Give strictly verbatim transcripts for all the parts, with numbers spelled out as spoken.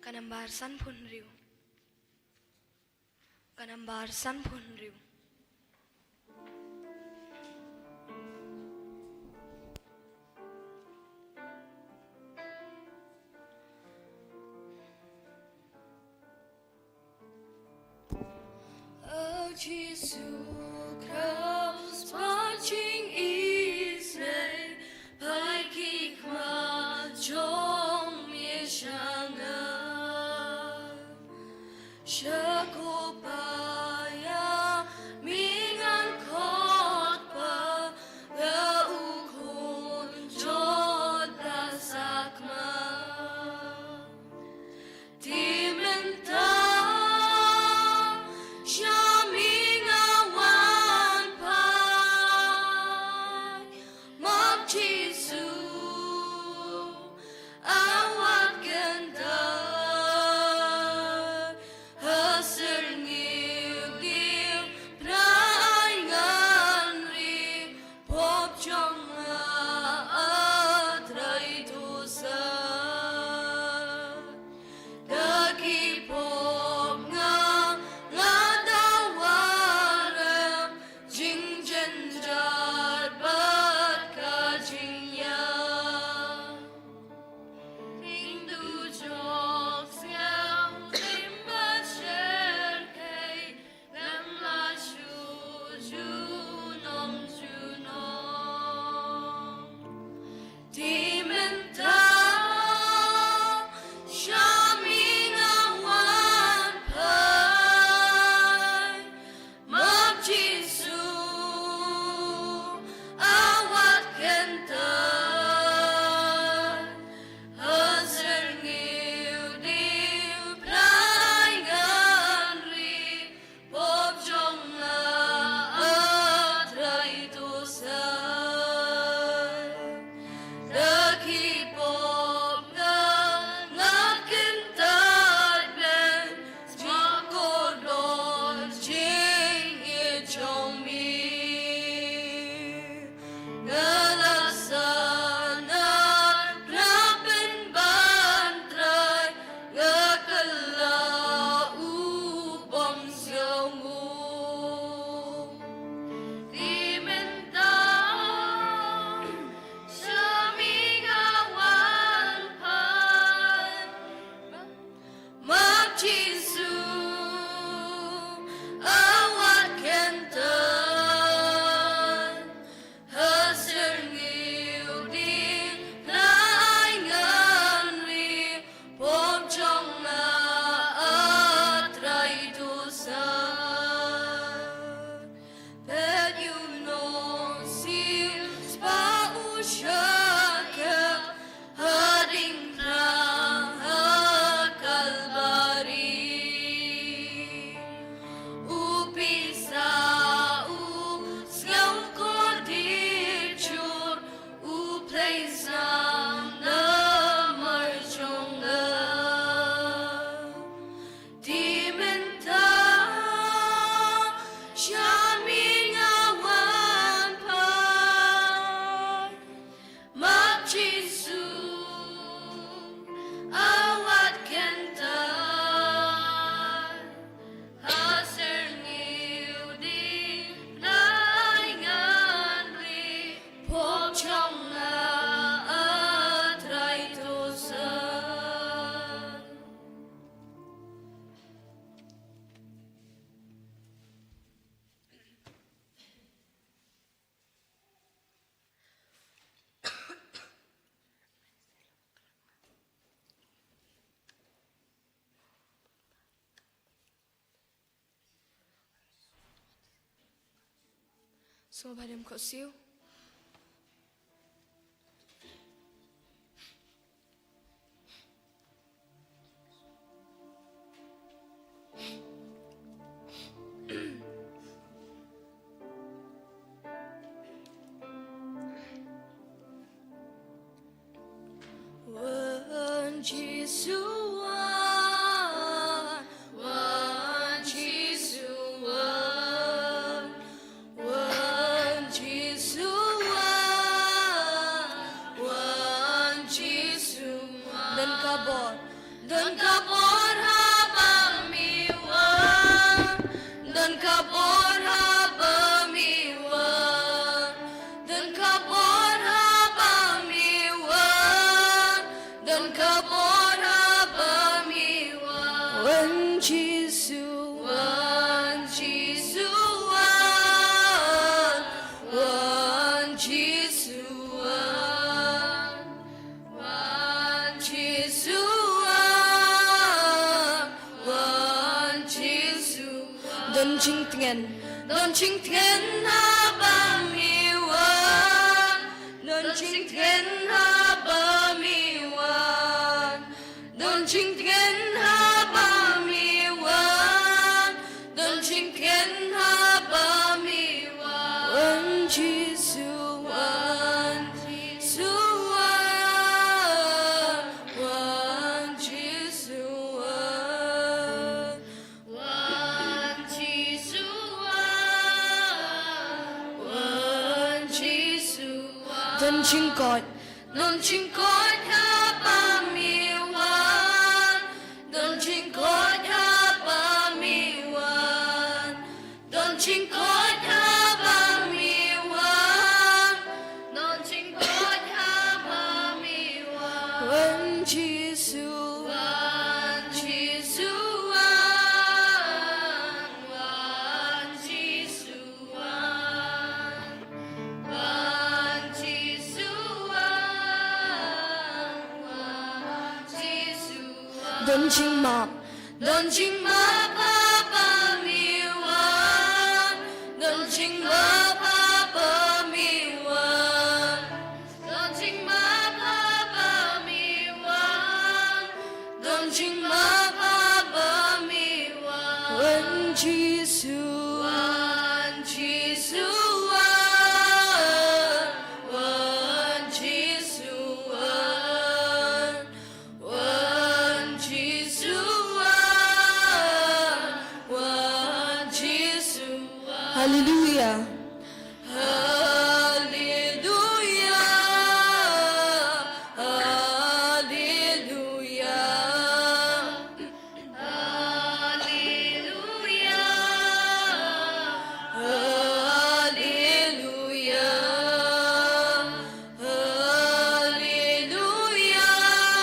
Ka nambar sanphew hynriew. Ka nambar sanphew hynriew. O Jisu Khrist, ba jingïeit, peit ki khmat jong me sha nga. Sha ko paia me ngan khot ba nga u khun jot ba sakma. Te mynta sha me nga wan phai, ma Jisu, a wat kyntait ha syrngiew dieng phra ai ngan ri pop jong nga a Trai, to sa da ki pop nga, nga da warap jingjynjar bad ka jingïap. Ring du jok sngewthuh bad sher kei, lem la shu junom junom. Te mynta sha me nga wan phai, ma Jisu, a wat kyntait ha syrngiew dieng phra ai ngan ri pop jong nga a Trai, to sa da ki pop nga, nga kyntait beit, ma ko don jingïeit jong me. Nga la sahnarphna pynban Trai, nga kylla u bym sngew nguh. Te mynta sha me nga wan phai, ma Jisu, a wat kyntait ha syrngiew dieng phra ai ngan ri pop jong nga a Trai, to sa. Peit ïa u nongsiew spah u shakri ha diengphna ha Kalbari. U pisa u sngewkordit jur, u plie snam namar jong nga. Te mynta sha me nga wan phai, ma Jisu, a wat kyntait ha syrngiew dieng phra ai ngan ri pop jong nga a Trai, to sa. Sngewbha dem khohsiew. Wan Jisu wan, wan Jisu wan, wan Jisu wan, wan Jisu wan. Dang ka bor. Don ka bor ha ba mi wan. Don ka bor ha ba mi wan. Don ka bor ha ba mi wan. Don ka bor ha ba mi wan. Wan Jisu. Wan Jisu wan. Wan Jisu wan. Wan Jisu wan, wan Jisu wan. Don jingtngen, don jingtngen ha ba mi wan. Don jingtngen ha ba mi wan. Don jingtngen ha ba mi wan. Don jingtngen ha ba mi wan. Wan Jisu wan. Jisu wan. Wan Jisu wan. Wan Jisu wan. Wan Jisu wan. Don jingkoit. Don jingkoit ha ba mi wan. Don jingkoit ha ba mi wan. Don jingkoit ha ba mi wan. Don jingkoit ha ba mi wan. Wan Jisu. Wan Jisu wan. Wan Jisu wan. Wan Jisu wan. Wan Jisu wan. Don jingmap. Don jingmap ha ba mi wan. Don jingmap ha ba mi wan. Don jingmap ha ba mi wan. Don jingmap ha ba mi wan. Wan Jisu. Wan Jisu wan. Wan Jisu wan. Wan Jisu wan. Wan Jisu wan. Haleluya. Haleluya. Haleluya. Haleluya. Haleluya. Haleluya. Haleluya.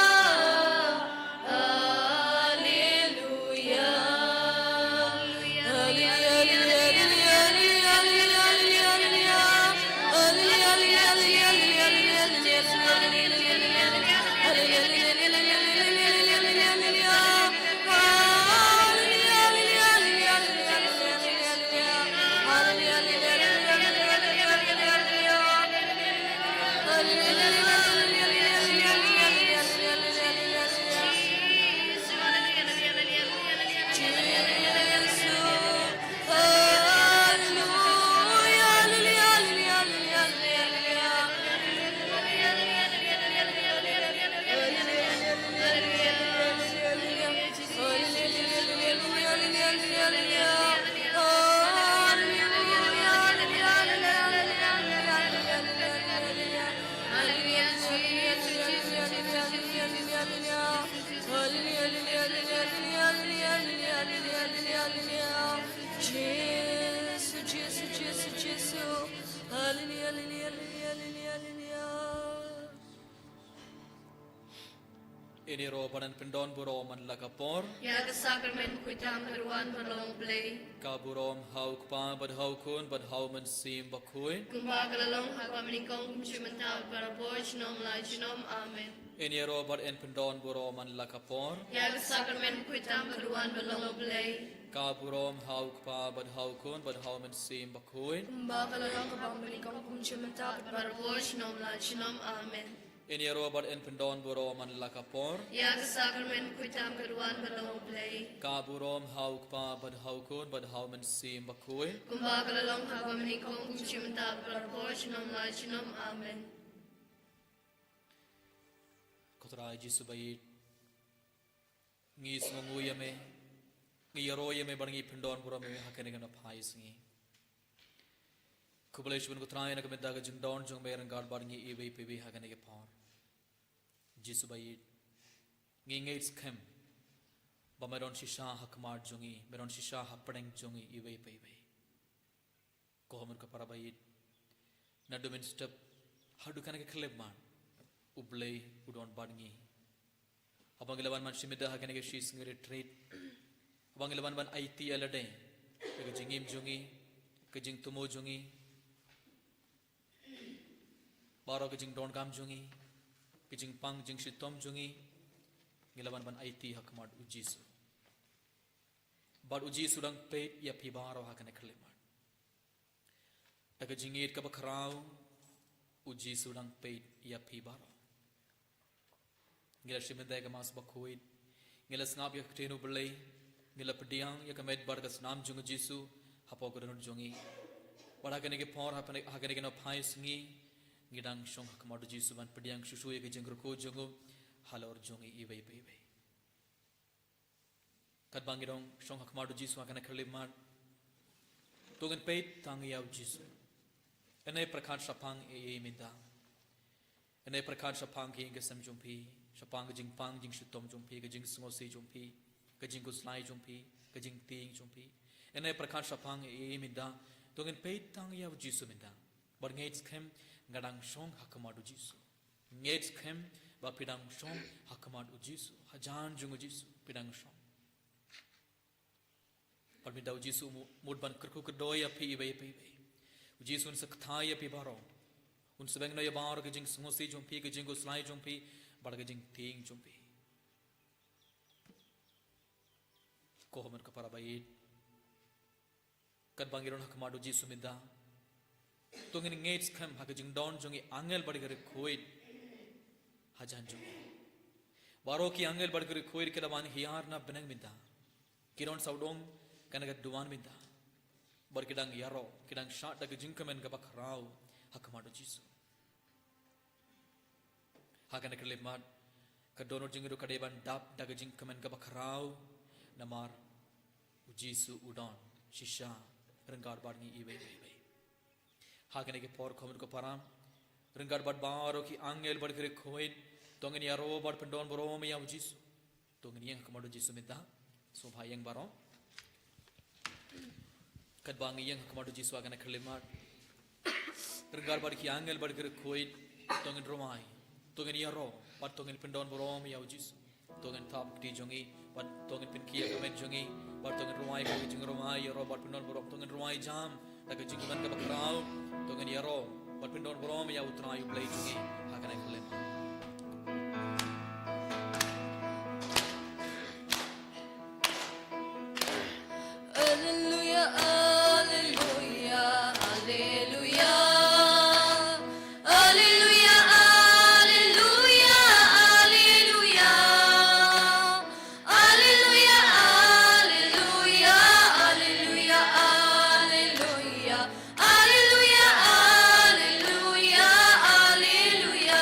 Jisu, Jisu, Jisu, Jisu. Haleluya, haleluya, haleluya, haleluya, haleluya. Ngin ïaroh ban pyndonburom man la ka por. Ïa ka sakramen bakhuid tam ka Wan ba long U Blei. Ka burom ha U Kpa bad ha U Khun bad ha U Mynsiem Bakhuid. Kumba ka la long ha kaba nyngkong, kum shi mynta, bad barabor, junom la junom. Amen. Ngin ïaroh ban pyndonburom man la ka por. Ïa ka sakramen bakhuid tam ka Wan ba long U Blei. Ka burom ha U Kpa bad ha U Khun bad ha U Mynsiem Bakhuid. Kumba ka la long ha kaba nyngkong, kum shi mynta, bad barabor, junom la junom. Amen. Ngin ïaroh ban pyndonburom man la ka por. Ïa ka sakramen bakhuid tam ka Wan ba long U Blei. Ka burom ha U Kpa bad ha U Khun bad ha U Mynsiem Bakhuid. Kumba ka la long ha kaba nyngkong, kum shi mynta, bad barabor, junom la junom. Amen. Ko Trai Jisu ba ïeit, ngi sngewnguh ïa me, ngi ïaroh ïa me bad ngi pyndonburom ïa me ha kane ka phai sngi. Khublei shibun ko Trai na ka bynta ka jingdon jong me ryngkat bad ngi iwei pa iwei ha kane ka por. Jisu ba ïeit, ngi ngeit skhem Ba me don shisha ha khmat jong ngi, me don shisha ha pdeng jong ngi iwei pa iwei. Ko hynmen ko para ba ïeit. Naduh mynstep haduh kane ka khyllipmat, U Blei u don bad ngi. Haba ngi la wan ban shim ïa da ha kane ka shisngi retreat, haba ngi la wan ban aiti ïa lade ïa ka jingim jong ngi, ka jingthmu jong ngi, baroh ka jingdonkam jong ngi, ka jingpang jingshitom jong ngi, ngi la wan ban aiti ha khmat U Jisu. Bad U Jisu dang peit ïa phi baroh ha kane ka khyllipmat. Da ka jingïeit kaba khraw, U Jisu dang peit ïa phi baroh. Ngi la shim ïa ka Mass bakhuid, ngi la sngap ïa ka ktien U Blei, ngi la pdiang ïa ka met bad ka snam jong U Jisu hapoh ka dohnud jong ngi. Bad ha kane ka por, ha kane, ha kane ka nongphai sngi, ngi dang shong ha khmat U Jisu ban pdiang shuh shuh ïa ka jingkyrkhu jong u halor jong ngi iwei pa iwei. Katba ngi dang shong ha khmat U Jisu ha kane ka khyllipmat, to ngin peit tang ïa U Jisu. Une u pyrkhat shaphang ïa i mynta. Une u pyrkhat shaphang ka ïing ka sem jong phi, shaphang ka jingpang jingshitom jong phi, ka jingsngewsih jong phi, ka jingkhuslai jong phi, ka jingtieng jong phi. Une u pyrkhat shaphang ïa i mynta, to ngin peit tang ïa U Jisu mynta. Bad ngeit skhem nga dang shong ha khmat U Jisu. Ngeit skhem ba phi dang shong ha khmat U Jisu, hajan jong U Jisu phi dang shong. Bad mynta U Jisu u mut ban kyrkhu kyrdoh ïa phi iwei pa iwei. U Jisu un sa kthai ïa phi baroh. Un sa bynno ïa baroh ka jingsngewsih jong phi, ka jingkhuslai jong phi, bad ka jingtieng jong phi. Ko hynmen ko para ba ïeit. Katba ngi don ha khmat U Jisu mynta, to ngin ngeit skhem ha ka jingdon jong i angel bad ki riewkhuid hajan jong ngi. Baroh ki angel bad ki riewkhuid ki la wan hiar na bneng mynta. Ki don sawdong kane ka duwan mynta. Bad ki dang ïaroh, ki dang shad da ka jingkmen kaba khraw ha khmat U Jisu. Ha kane ka khyllipmat, ka dohnud jong ngi ruh ka dei ban dap da ka jingkmen kaba khraw, namar U Jisu u don shisha ryngkat bad ngi iwei pa iwei. Ha kane ka por ko hynmen ko para, ryngkat bad baroh ki angel bad ki riewkhuid, to ngin ïaroh bad pyndonburom ïa U Jisu. To ngin ïeng ha khmat U Jisu mynta. Sngewbha ïeng baroh. Katba ngi ïeng ha khmat U Jisu ha kane ka khyllipmat, ryngkat bad ki angel bad ki riewkhuid, to ngin rwai, to ngin ïaroh bad to ngin pyndonburom ïa U Jisu. To ngin thap kti jong ngi bad to ngin pynkhih ïa ka met jong ngi bad to ngin rwai ka jingrwai ïaroh bad pyndonburom, to ngin rwai jam da ka jingkmen kaba khraw, to ngin ïaroh bad pyndonburom ïa U Trai U Blei jong ngi ha kane ka khyllipmat. Alleluia, alleluia, alleluia. Alleluia, alleluia, alleluia. Alleluia, alleluia, alleluia, alleluia. Alleluia, alleluia, alleluia.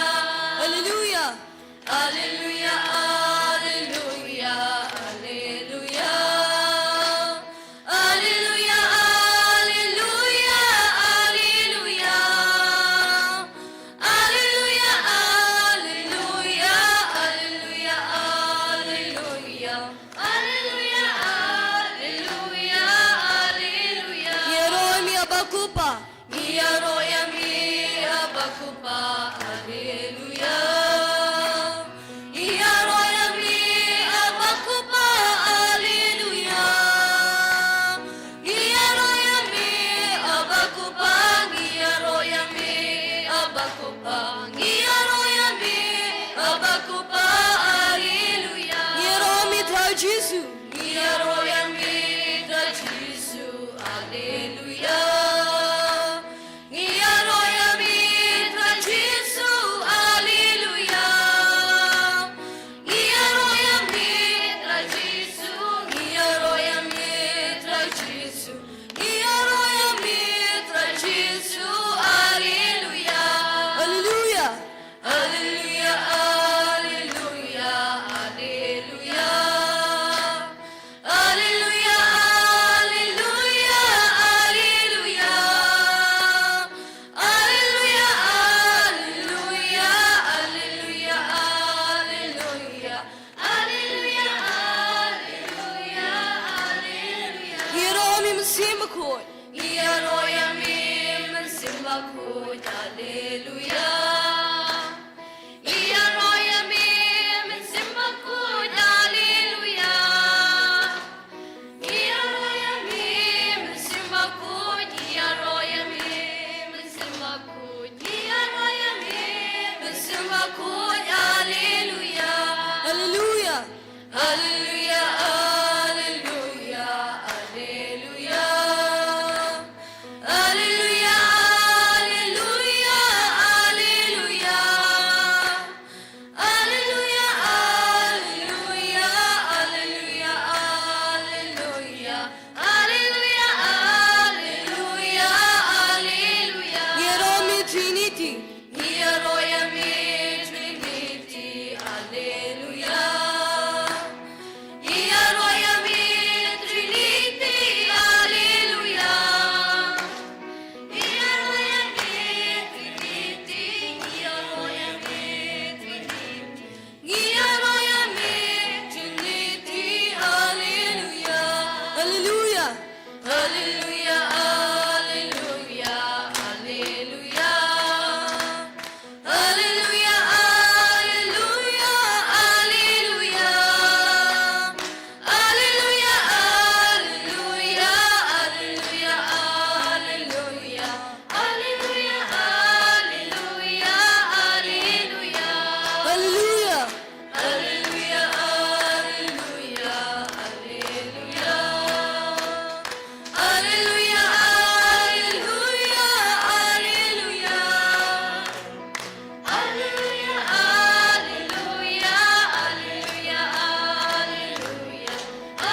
Alleluia, alleluia, alleluia. Alleluia, alleluia, alleluia. Alleluia, alleluia, alleluia, alleluia. Alleluia, alleluia, alleluia. Ngi ïaroh ïa me Trinity. Ngi ïaroh ïa me Trinity. Alleluia. Ngi ïaroh ïa me Trinity. Alleluia. Ngi ïaroh ïa me Trinity. Ngi ïaroh ïa me Trinity. Ngi ïaroh ïa me Trinity. Alleluia. Alleluia. Alleluia, alleluia, alleluia. Alleluia, alleluia, alleluia. Alleluia, alleluia, alleluia, alleluia. Alleluia, alleluia, alleluia. Alleluia. Alleluia, alleluia, alleluia. Alleluia, alleluia, alleluia. Alleluia, alleluia, alleluia, alleluia.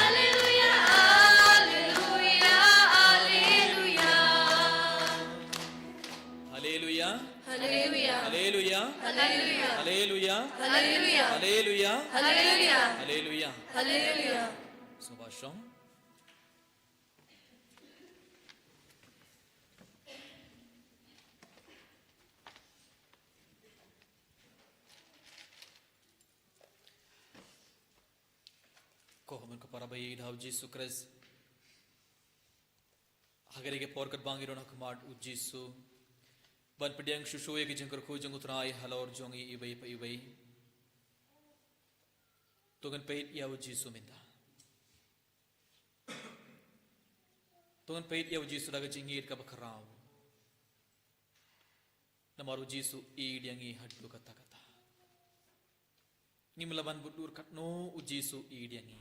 Alleluia, alleluia, alleluia. Alleluia. Alleluia. Alleluia. Alleluia. Alleluia. Alleluia. Alleluia. Alleluia. Alleluia. Alleluia. Sngewbha shong. Ko hynmen ko para ba ïeit ha u Jisu Khrist. Ha kane ka por katba ngi don ha khmat u Jisu ban pdiang shuh shuh ïa ki jingkyrkhu jong u Trai halor jong ngi iwei pa iwei. To ngin peit ïa u Jisu mynta. To ngin peit ïa u Jisu da ka jingïeit kaba khraw. Namar u Jisu u ïeit ïa ngi haduh katta katta. Ngim lah ban bud dur katno u Jisu u ïeit ïa ngi.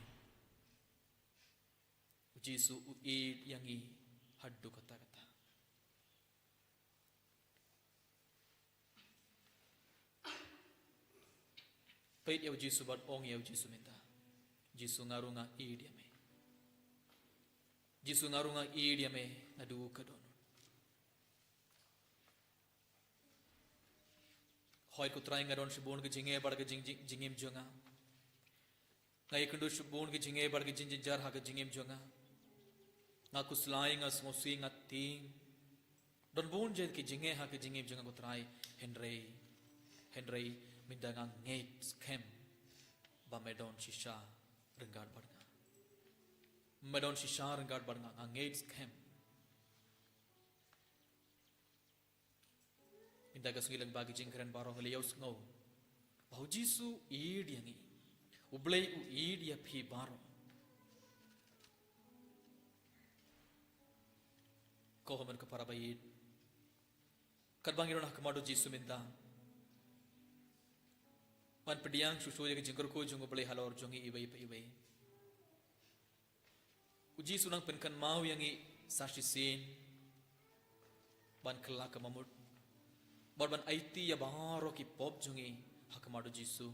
U Jisu u ïeit ïa ngi haduh katta katta. Peit ïa u Jisu bad ong ïa u Jisu mynta. Jisu, nga ruh nga ïeit ïa me. Jisu, nga ruh nga ïeit ïa me, nga duh ka dohnud. Hooid ko Trai, nga don shibun ka jingeh bad ka jing, jing, jingim jong nga. Nga ïakynduh shibun ka jingeh bad ka jingjynjar ha ka jingim jong nga. Nga khuslai, nga sngewsih, nga tieng. Don bun jait ki jingeh ha ka jingim jong nga ko Trai, hynrei, hynrei mynta nga ngeit skhem ba me don shisha ryngkat bad nga. Me don shisha ryngkat bad nga, nga ngeit skhem. Mynta ka sngi lyngba ki jingkren baroh ngi la ïohsngew ba u Jisu u ïeit ïa ngi. U Blei u ïeit ïa phi baroh. Ko hynmen ko para ba ïeit, katba ngi don ha khmat u Jisu mynta ban pdiang shuh shuh ïa ki jingkyrkhu jong u Blei halor jong ngi iwei pa iwei. U Jisu u nang pynkynmaw ïa ngi sa shisien ban kylla ka bamut bad ban aiti ïa baroh ki pop jong ngi ha khmat u Jisu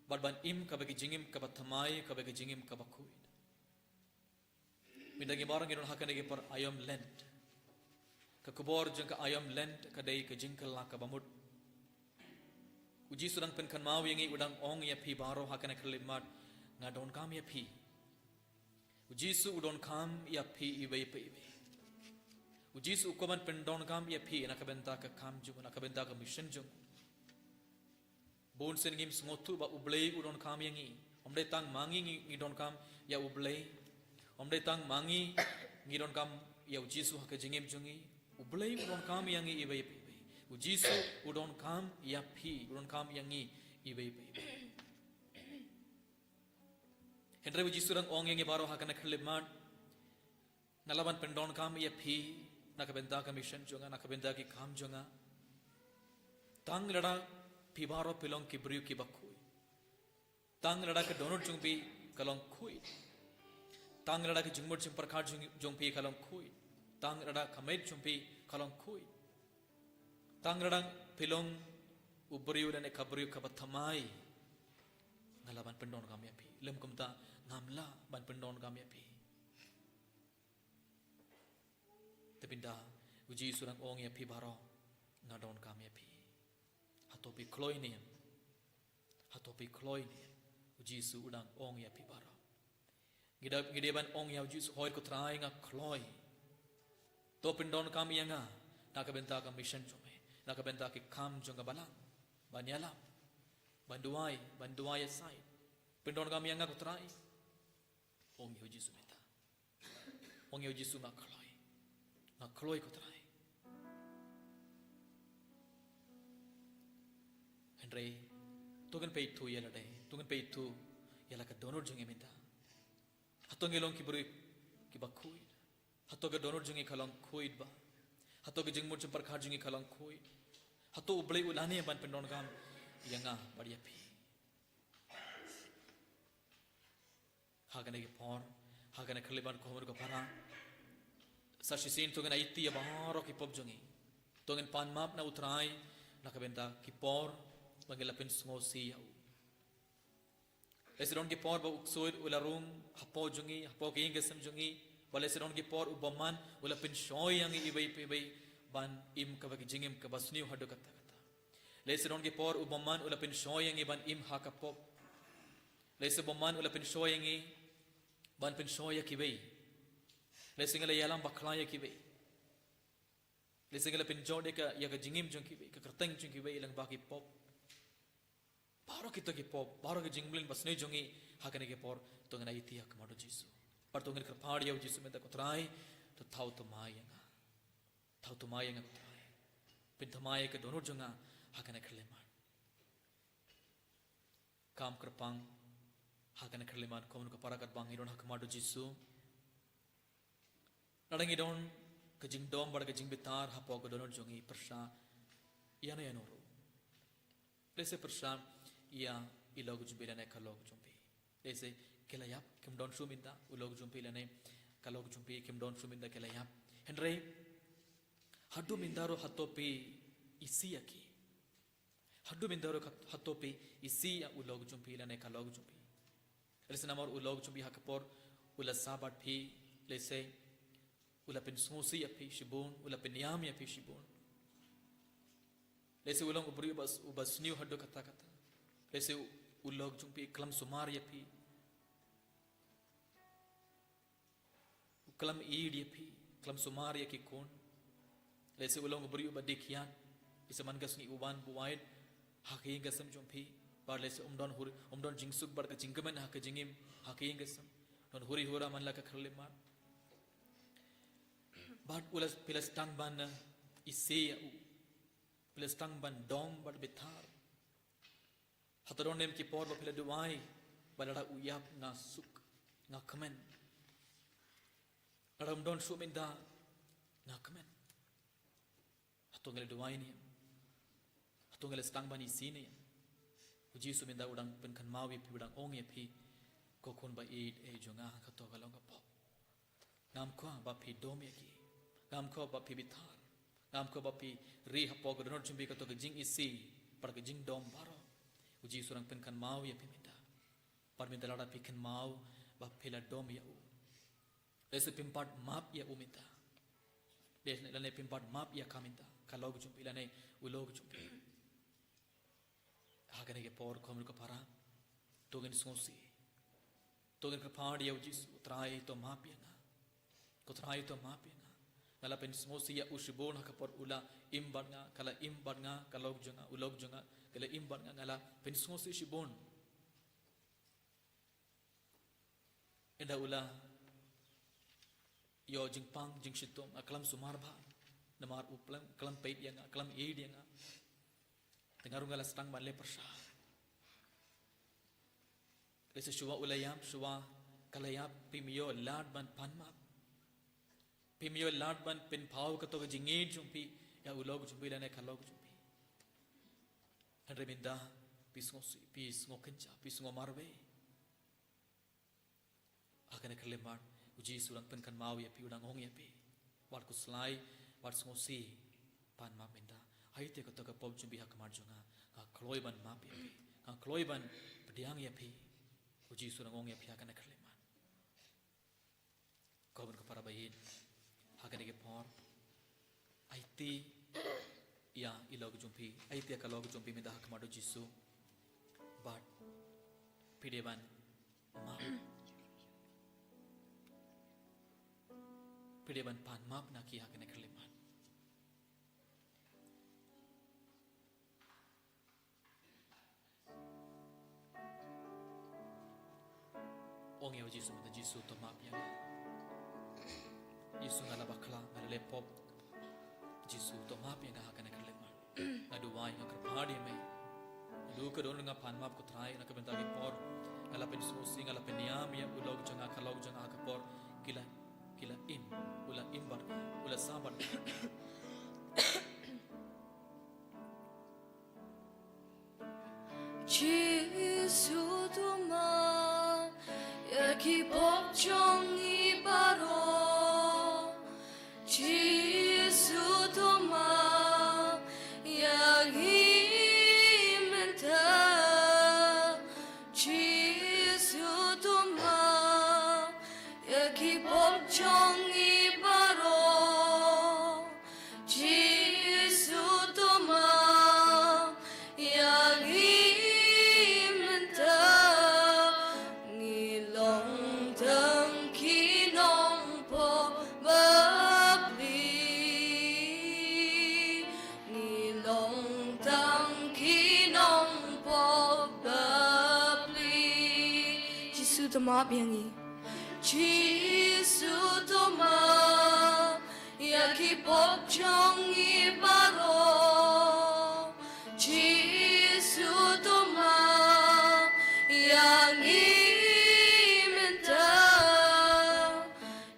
bad ban im kaba ki jingim kaba thymmai, kaba ki jingim kaba khuid. Mynta ngi baroh ngi don ha kane ka por aïom Lent. Ka khubor jong ka aïom Lent ka dei ka jingkylla ka bamut. U Jisu u dang pynkynmaw ïa ngi, u dang ong ïa phi baroh ha kane ka khyllipmat, nga donkam ïa phi. U Jisu u donkam ïa phi iwei pa iwei. U Jisu u kwah ban pyndonkam ïa phi na ka bynta ka kam jong u, na ka bynta ka mission jong u. Bun sien ngim sngewthuh ba u Blei u donkam ïa ngi. Ym dei tang ma ngi ngi, ngi donkam ïa u Blei. Ym dei tang ma ngi ngi donkam ïa u Jisu ha ka jingim jong ngi. U Blei u donkam ïa ngi iwei pa iwei. U Jisu u donkam ïa phi, u donkam ïa ngi iwei pa iwei. Hynrei u Jisu u dang ong ïa ngi baroh ha kane ka khyllipmat, nga lah ban pyndonkam ïa phi na ka bynta ka mission jong nga, na ka bynta ki kam jong nga, tang lada phi baroh phi long ki briew kiba khuid. Tang lada ka dohnud jong phi ka long khuid. Tang lada ka jingmut jingpyrkhat jong, jong phi ka long khuid. Tang lada ka met jong phi ka long khuid. Tang lada phi long u briew lane ka briew kaba thymmai. Nga lah ban pyndonkam ïa phi. Lym kumta ngam lah ban pyndonkam ïa phi. Te mynta u Jisu u dang ong ïa phi baroh, nga donkam ïa phi. Hato phi kloi ne em? Hato phi kloi ne em? U Jisu u dang ong ïa phi baroh. Ngi dei, ngi dei ban ong ïa u Jisu, hooid ko Trai nga kloi. To pyndonkam ïa nga na ka bynta ka mission jong me, na ka bynta ki kam jong ka balang. Ban ïalam, ban duwai, ban duwai ïasaid. Pyndonkam ïa nga ko Trai. Ong ïa u Jisu mynta. Ong ïa u Jisu, nga kloi. Nga kloi ko Trai. Hynrei to ngin peit thuh ïa lade, to ngin peit thuh ïa la ka dohnud jong ngi mynta. Hato ngi long ki briew kiba khuid? Hato ka dohnud jong ngi ka long khuid ba? Hato ka jingmut jingpyrkhat jong ngi ka long khuid? Hato U Blei u lah ne em ban pyndonkam ïa nga bad ïa phi? Ha kane ka por, ha kane ka khyllipmat ko mut ko para, sa shisien to ngin aiti ïa baroh ki pop jong ngi. To ngin pan map na u Trai na ka bynta ki por ba ngi la pynsngewsih ïa u. Lehse don ki por ba u ksuid u la rung hapoh jong ngi, hapoh ka ïing ka sem jong ngi. Ba lehse don ki por u bymman u la pynshoi ïa ngi iwei pa iwei ban im kaba ki jingim kaba sniew haduh katta katta. Lehse don ki por u bymman u la pynshoi ïa ngi ban im ha ka pop. Lehse bymman u la pynshoi ïa ngi ban pynshoi ïa kiwei. Lehse ngi la ïalam bakla ïa kiwei. Lehse ngi la pynjot ïa ka, ïa ka jingim jong kiwei, ka kyrteng jong kiwei lyngba ki pop. Baroh kito ki pop, baroh ki jingmlien ba sniew jong ngi, ha kane ka por to ngin aiti ïa ka mut u Jisu. Bad to ngin kyrpad ïa u Jisu mynta, ko Trai, to thaw thymmai ïa nga. Thaw thymmai ïa nga ko Trai. Pynthymmai ïa ka dohnud jong nga ha kane ka khyllipmat. Kam kyrpang ha kane ka khyllipmat, ko mut ko para, katba ngi don ha khmat u Jisu. Lada ngi don ka jingdom bad ka jingbitar hapoh ka dohnud jong ngi, pyrshah ïano ïano ruh. Lehse pyrshah ïa i lok jong phi lane ka lok jong phi. Lehse ki la ïap, kim don shuh mynta u lok jong phi lane ka lok jong phi, kim don shuh mynta, ki la ïap. Hynrei haduh mynta ruh hato phi isih ïa ki? Haduh mynta ruh hato phi isih ïa u lok jong phi lane ka lok jong phi? Lehse namar u lok jong phi ha ka por u la sah bad phi, lehse u la pynsngewsih ïa phi shibun, u la pynïam ïa phi shibun. Lehse u long u briew uba, uba sniew haduh katta katta. Lehse u, u lok jong phi khlem sumar ïa phi. U khlem ïeit ïa phi, khlem sumar ïa ki khun. Lehse u long u briew uba dih kiad, lehse man ka sngi u wan buaid ha ka ïing ka sem jong phi. Bad lehse um don hur, um don jingsuk bad ka jingkmen ha ka jingim ha ka ïing ka sem. Don huri hura man la ka khyllipmat. Bad u la, phi la sdang ban, eh, isih ïa u. Phi la sdang ban dom bad bitar. Hato don ne em ki por ba phi la duwai ba lada u ïap nga suk, nga kmen? Lada um don shuh mynta nga kmen. Hato ngi la duwai ne em? Hato ngi la sdang ban isih ne em? U Jisu mynta u dang pynkynmaw ïa phi, u dang ong ïa phi, ko khun ba ïeit, eh, jong nga, kato ka long ka pop. Ngam kwah ba phi dom ïa ki. Ngam kwah ba phi bitar. Ngam kwah ba phi ri hapoh ka dohnud jong phi kato ka jingisih bad ka jingdom baroh. U Jisu u dang pynkynmaw ïa phi mynta. Bad mynta lada phi kynmaw ba phi la dom ïa u, lehse phim pat map ïa u mynta. Lehse lane phim pat map ïa ka mynta, ka lok jong phi lane u lok jong phi. Ha kane ka por, ko mut ko para, to ngin sngewsih. To ngin kyrpad ïa u Jisu, Trai to map ïa nga. Ko Trai to map ïa nga. Nga la pynsngewsih ïa u shibun ha ka por u la im bad nga, ka la im bad nga, ka lok jong nga, u lok jong nga, ka la im bad nga, nga la pynsngewsih shibun. Ynda u la ïoh jingpang jingshitom, nga khlem sumar bha. Namar u khlem, khlem peit ïa nga, khlem ïeit ïa nga. Te nga ruh nga la sdang ban leh pyrshah. Lehse shuwa u la ïap, shuwa ka la ïap, phim ïoh lad ban pan map. Phim ïoh lad ban pynpaw kato ka jingïeit jong phi ïa u lok jong phi lane ka lok jong phi. Hynrei mynta Phi sngewsih, phi sngewkynjah, phi sngewmarwei. Ha kane ka khyllipmat, u Jisu u dang pynkynmaw ïa phi, u dang ong ïa phi. Wat khuslai, wat sngewsih, pan map mynta. Aiti kato ka pop jong phi ha khmat jong nga, nga kloi ban map ïa phi. Nga kloi ban pdiang ïa phi. U Jisu u dang ong ïa phi ha kane ka khyllipmat. Ko bun ko para baieit. Ha kane ka por. Aiti ïa i lok jong phi, aiti ïa ka lok jong phi mynta ha khmat u Jisu. Bad phi dei ban map. Phi dei ban pan map na ki ha kane ka khyllipmat. Ong ïa u Jisu mynta, Jisu to map ïa nga. Jisu nga la bakla, nga la leh pop. Jisu to map ïa nga ha kane ka khyllipmat. Nga duwai, nga kyrpad ïa me. Naduh ka don nga pan map ko Trai, na ka bynta ki por. Nga la pynsngewsih, nga la pynïam ïa u lok jong nga, ka lok jong nga ha ka por. Ki la, ki la im, u la im bad, u la sah bad. Jisu to map ïa ki pop jong ngi baroh. Jisu to map ïa ngi mynta. Jisu to map ïa ki pop jong ngi baroh. Jisu to map ïa ngi mynta. Ngi long tang ki nongpop bapli. Ngi long tang ki nongpop bapli. Jisu to map ïa ngi. Jisu to map ïa ki pop jong ngi baroh. Jisu to map ïa ngi mynta.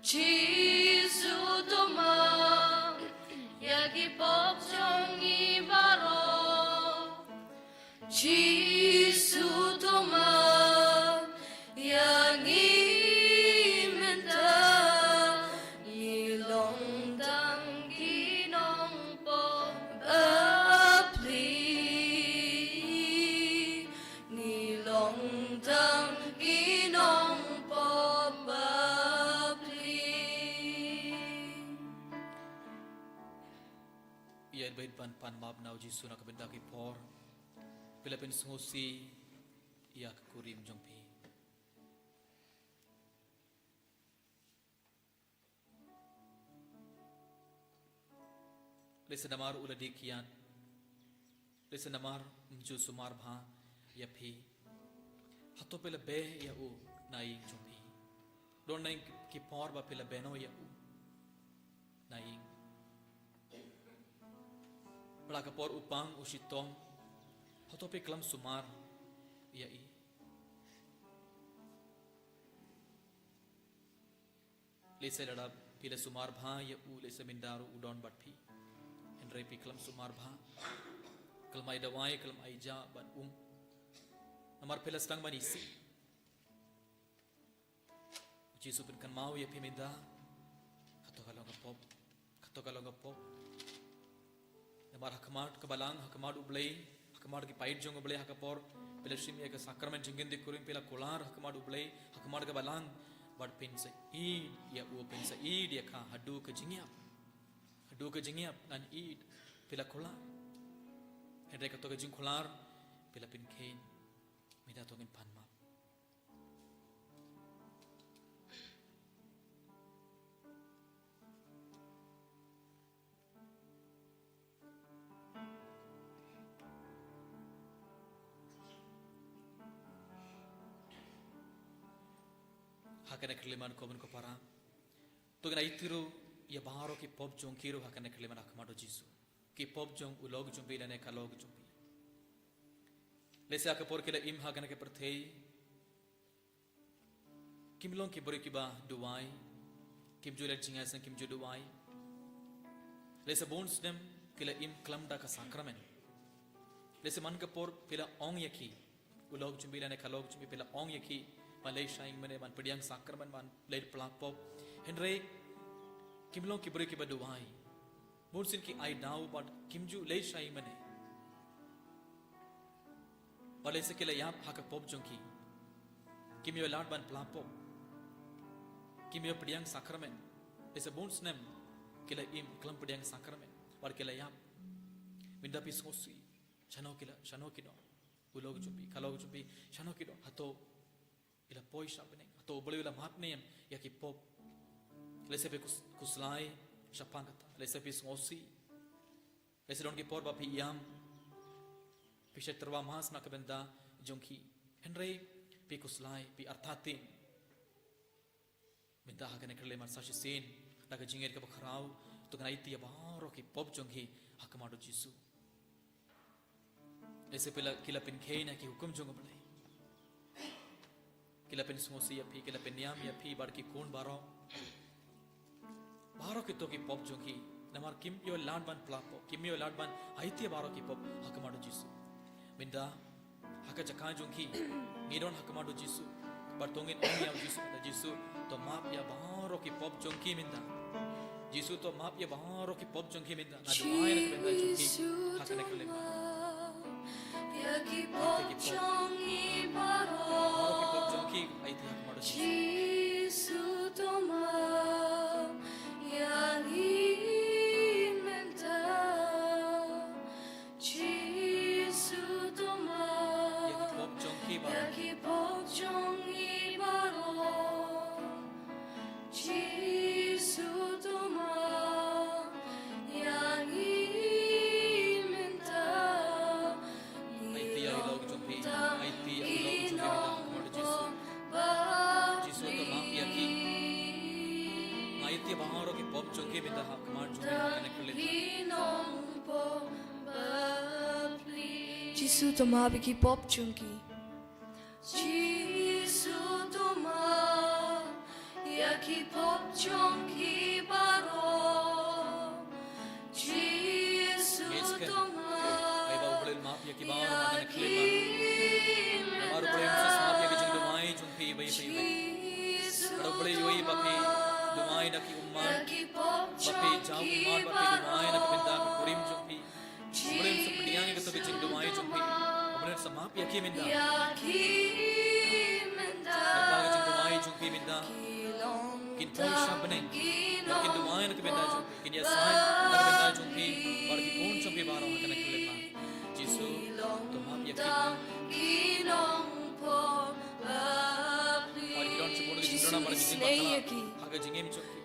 Jisu to map ïa ki pop jong ngi baroh. Jisu to map ïa ngi mynta. Ngi long tang ki nongpop bapli. Ngi long tang ki nongpop bapli. Ïa beit ban pan map na u Jisu na ka bynta ki por. Phi la pynsngewsih ïa ka kurim jong phi. Lehse namar u la dih kiad. Lehse namar um ju sumar bha ïa phi. Hato phi la beh ïa u na ïing jong phi? Don na ïing ki por ba phi la beh noh ïa u na ïing. Bad ha ka por u pang u shitom, hato phi khlem sumar ïa i? Lehse lada phi la sumar bha ïa u, lehse mynta ruh u don bad phi. Hynrei phi khlem sumar bha. Khlem ai dawai, khlem ai ja bad um. Namar phi la sdang ban isih. U Jisu u pynkynmaw ïa phi mynta. Kato ka long ka pop. Kato ka long ka pop. Namar ha khmat ka balang, ha khmat U Blei, ha khmat ki paid jong U Blei ha ka por phi la shim ïa ka sakramen jingkynti kurim, phi la kular ha khmat U Blei, ha khmat ka balang, bad phin sa ïeit ïa u, phin sa ïeit ïa ka haduh ka jingïap. Haduh ka jingïap ngan ïeit, phi la kular. Hynrei kato ka jingkular phi la pynkheiñ. Mynta to ngin pan map. Ha kane ka khyllipmat ko bun ko para. To ngin aiti ruh ïa baroh ki pop jong ki ruh ha kane ka khyllipmat ha khmat u Jisu. Ki pop jong u lok jong phi lane ka lok jong phi. Lehse ha ka por ki la im ha kane ka pyrthei. Kim long ki briew kiba duwai. Kim ju leh jingïaseng, kim ju duwai. Lehse bun snem ki la im khlem da ka sakramen. Lehse man ka por phi la ong ïa ki, u lok jong phi lane ka lok jong phi, phi la ong ïa ki ban leit shai ïingmane, ban pdiang sakramen, ban leit pla pop. Hynrei kim long ki briew kiba duwai. Bun sien ki ai daw bad kim ju leit shai ïingmane. Bad lehse ki la ïap ha ka pop jong ki. Kim ïoh lad ban pla pop. Kim ïoh pdiang sakramen. Lehse bun snem ki la im khlem pdiang sakramen. Bad ki la ïap. Mynta phi sngewsih. Shano ki la, shano ki don? U lok jong phi, ka lok jong phi, shano ki don? Hato i la poi sha bneng? Hato U Blei u la map ne em ïa ki pop? Lehse phi kus-, khuslai shaphang kata. Lehse phi sngewsih. Lehse don ki por ba phi ïam, phi shait tyrwa mass na ka bynta jong ki. Hynrei phi khuslai, phi artatien. Mynta ha kane ka khyllipmat sa shisien, da ka jingngeit kaba khraw, to ngin aiti ïa baroh ki pop jong ki ha khmat U Jisu. Lehse phi la, ki la pynkheiñ ïa ki hukum jong U Blei. Ki la pynsngewsih ïa phi, ki la pynïam ïa phi bad ki khun baroh. Baroh kito ki pop jong ki, namar kim ïoh lad ban pla pop, kim ïoh lad ban aiti ïa baroh ki pop ha khmat U Jisu. Mynta ha ka jaka jong ki, ngi don ha khmat U Jisu. Bad to ngin ong ïa U Jisu, mynta Jisu, to map ïa baroh ki pop jong ki mynta. Jisu, to map ïa baroh ki pop jong ki mynta. Nga duwai na ka bynta jong ki ha kane ka khyllipmat. Ïa ki pop jong ngi baroh. Baroh ki pop jong ki, aiti ha khmat U Jisu. Jisu, to map ïa ngi mynta. Jisu, to map ïa ki pop jong ki baroh. Ïa ki pop jong ngi baroh. Jisu, to map ïa ngi mynta. Aiti ïa u lok jong phi, aiti ïa u lok jong phi mynta ha khmat U Jisu. Jisu, to map ïa ki. Nga aiti ïa baroh ki pop jong ki mynta ha khmat jong phi ha kane ka khyllipmat. Jisu, to map ïa ki pop jong ki. Jisu, to map ïa ki pop jong ki baroh. Jisu, to map. Ai ba U Blei un map ïa ki baroh ha kane ka khyllipmat. Namar U Blei un sa sngap ïa ki jingduwai jong phi iwei pa iwei. Namar U Blei iwei ba phi duwai da ki ummat, ba phi jaw ummat, ba phi duwai na ka bynta ka kurim jong phi. U Blei un sa pdiang ïa kato ka jingduwai jong phi. U Blei un sa map ïa ki mynta. Ïa ki mynta. Namar ka jingduwai jong phi mynta kin poi sha bneng. Kin duwai na ka bynta jong phi. Kin ïasaid na ka bynta jong phi bad ki khun jong phi baroh ha kane ka khyllipmat. Jisu, to map ïa ki. Ki nongpop bapli. Bad ki don shibun ki jingduna bad ki jingbakla ha ka jingim jong ki.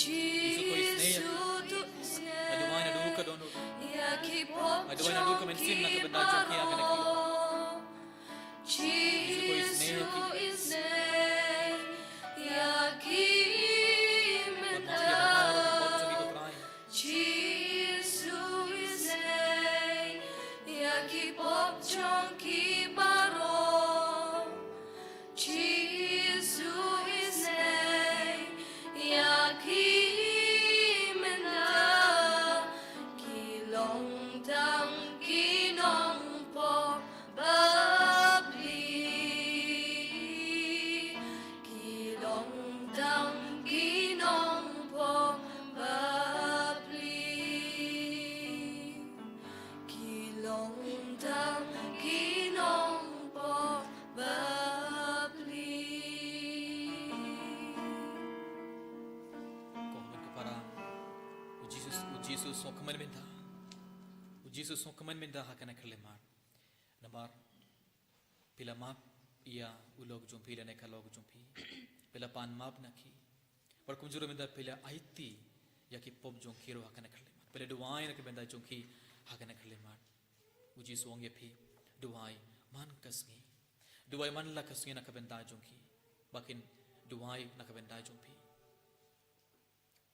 Jisu, to isynei ïa ki. Nga duwai naduh ka dohnud. Nga duwai naduh ka mynsiem na ka bynta jong ki ha kane ka khyllipmat. Jisu, to isynei ïa ki. Ïa ki mynta. Jisu, isynei ïa ki pop jong ki baroh. Jisu, isynei ïa ki mynta. Ki long tang ki nongpop bapli. Ki long tang ki nongpop bapli. Ki long tang ki nongpop bapli. Ko hynmen ko para, U Jisu, U Jisu sngewkmen mynta. U Jisu sngewkmen mynta ha kane ka khyllipmat. Namar phi la map ïa u lok jong phi lane ka lok jong phi. Phi la pan map na ki. Bad kumjuh ruh mynta phi la aiti ïa ki pop jong ki ruh ha kane ka khyllipmat. Phi la duwai na ka bynta jong ki ha kane ka khyllipmat. U Jisu u ong ïa phi, duwai man ka sngi. Duwai man la ka sngi na ka bynta jong ki. Ba kin duwai na ka bynta jong phi.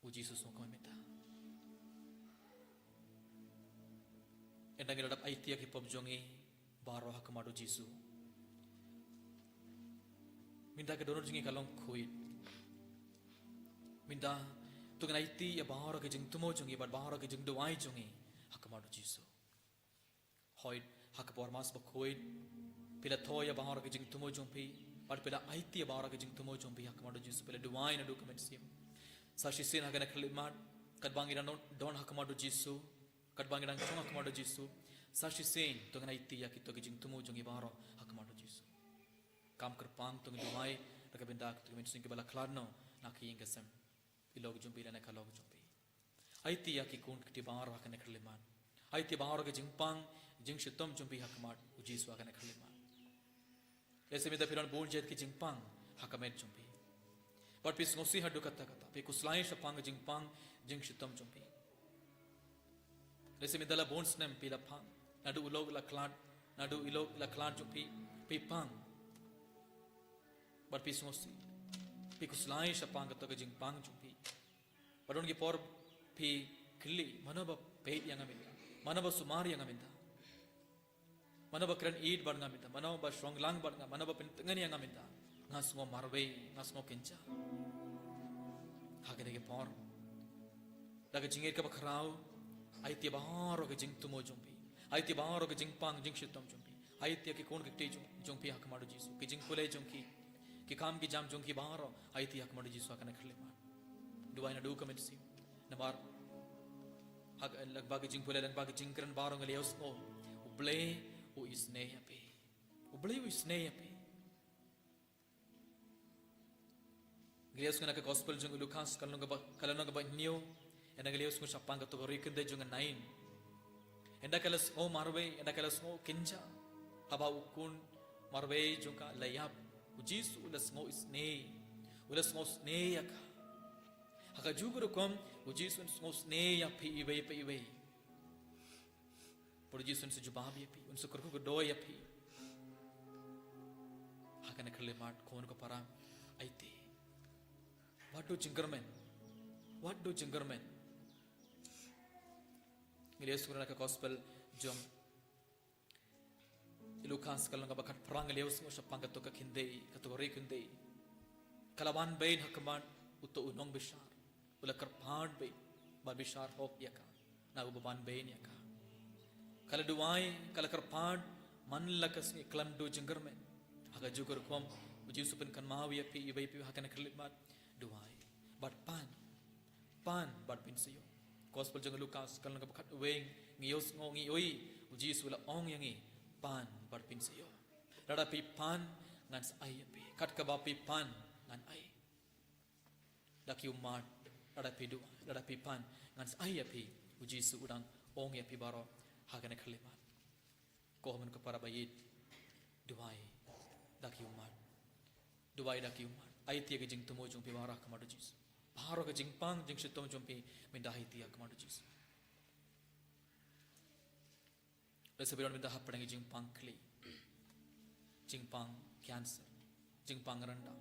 U Jisu sngewkmen mynta. Ynda ngi la dep aiti ïa ki pop jong ngi baroh ha khmat U Jisu, mynta ka dohnud jong ngi ka long khuid. Mynta to ngin aiti ïa baroh ki jingthmu jong ngi bad baroh ki jingduwai jong ngi ha khmat U Jisu. Hooid, Ha ka por Mass Bakhuid, phi la thoh ïa baroh ki jingthmu jong phi, bad phi la aiti ïa baroh ki jingthmu jong phi ha khmat u Jisu, phi la duwai naduh ka mynsiem. Sa shisien ha kane ka khyllipmat, katba ngi dang don, don ha khmat u Jisu, katba ngi dang shong ha khmat u Jisu, sa shisien to ngin aiti ïa kito ki jingthmu jong ngi baroh ha khmat u Jisu. Kam kyrpang to ngin duwai da ka bynta kito ki mynsiem kiba la khlad noh na ka ïing ka sem, i lok jong phi lane ka lok jong phi. Aiti ïa ki khun ki kti baroh ha kane ka khyllipmat. Aiti ïa baroh ki jingpang jingshitom jong phi ha khmat u Jisu ha kane ka khyllipmat. Lehse mynta phi don bun jait ki jingpang ha ka met jong phi. Bad phi sngewsih haduh katta katta, phi khuslai shaphang ki jingpang jingshitom jong phi. Lehse mynta la bun snem phi la pang, naduh u lok la khlad, naduh i lok la khlad jong phi, phi pang. Bad phi sngewsih, phi khuslai shaphang kato ka jingpang jong phi. Bad don ki por phi kylli, mano ba peit ïa nga mynta, mano ba sumar ïa nga mynta, mano ba kren ïeit bad nga mynta, mano ba shong lang bad nga, mano ba pyntngen ïa nga mynta. Nga sngew marwei, nga sngew kynja. Ha kine ki por, da ka jingngeit kaba khraw, aiti ïa baroh ki jingthmu jong phi, aiti ïa baroh ki jingpang jingshitom jong phi, aiti ïa ki khun ki kti jong, jong phi ha khmat u Jisu, ki jingpule jong ki, ki kam ki jam jong ki baroh, aiti ha khmat u Jisu ha kane ka khyllipmat. Duwai naduh ka mynsiem. Namar ha ka, lyngba ki jingpule, lyngba ki jingkren baroh ngi la ïohsngew, U Blei u isynei ïa phi. U Blei u isynei ïa phi. Ngi la ïohsngew na ka gospel jong u Lukas, ka lynnong kaba, ka lynnong kaba hynñiew, ynda ngi la ïohsngew shaphang kato ka ri kynthei jong u Nain. Ynda ka la sngew marwei, ynda ka la sngew kynja, haba u khun marwei jong ka la ïap, u Jisu u la sngew isynei, u la sngew isynei ïa ka. Ha kajuh ka rukom, u Jisu un sngew isynei ïa phi iwei pa iwei. Bad u Jisu un sa jubab ïa phi, un sa kyrkhu kyrdoh ïa phi. Ha kane ka khyllipmat, ko hynmen ko para, aiti. Wat duh jingkyrmen. Wat duh jingkyrmen. Ngi la ïohsngew na ka gospel jong i Lukas, ka lynnong kaba khatphra, ngi la ïohsngew shaphang kato ka kynthei, kato ka ri kynthei. Ka la wan beiñ ha khmat uto u nongbishar. U la kyrpad beiñ, ban bishar hok ïa ka na uba wan beiñ ïa ka. Ka la duwai, ka la kyrpad, man la ka sngi, khlem duh jingkyrmen. Ha kajuh ka rukom, u Jisu pynkynmaw ïa phi iwei pa iwei ha kane ka khyllipmat, duwai. Bad pan, pan bad pynsngewthuh. Gospel jong u Lukas, ka lynnong kaba khatwei, ngi ïohsngew, ngi ïohi, u Jisu u la ong ïa ngi, pan bad pynsngewthuh. Lada phi pan, ngan sa ai ïa phi. Kat kaba phi pan, ngan ai. Da ki ummat, lada phi duwai, lada phi pan, ngan sa ai ïa phi. U Jisu u dang ong ïa phi baroh ha kane ka khyllipmat. Ko hynmen ko para ba ïeit, duwai da ki ummat. Duwai da ki ummat. Aiti ïa ki jingthmu jong phi baroh ha khmat u Jisu. Baroh ki jingpang jingshitom jong phi, mynta aiti ha khmat u Jisu. Lehse phi don mynta hapdeng ki jingpang khlieh, jingpang cancer, jingpang ryndang,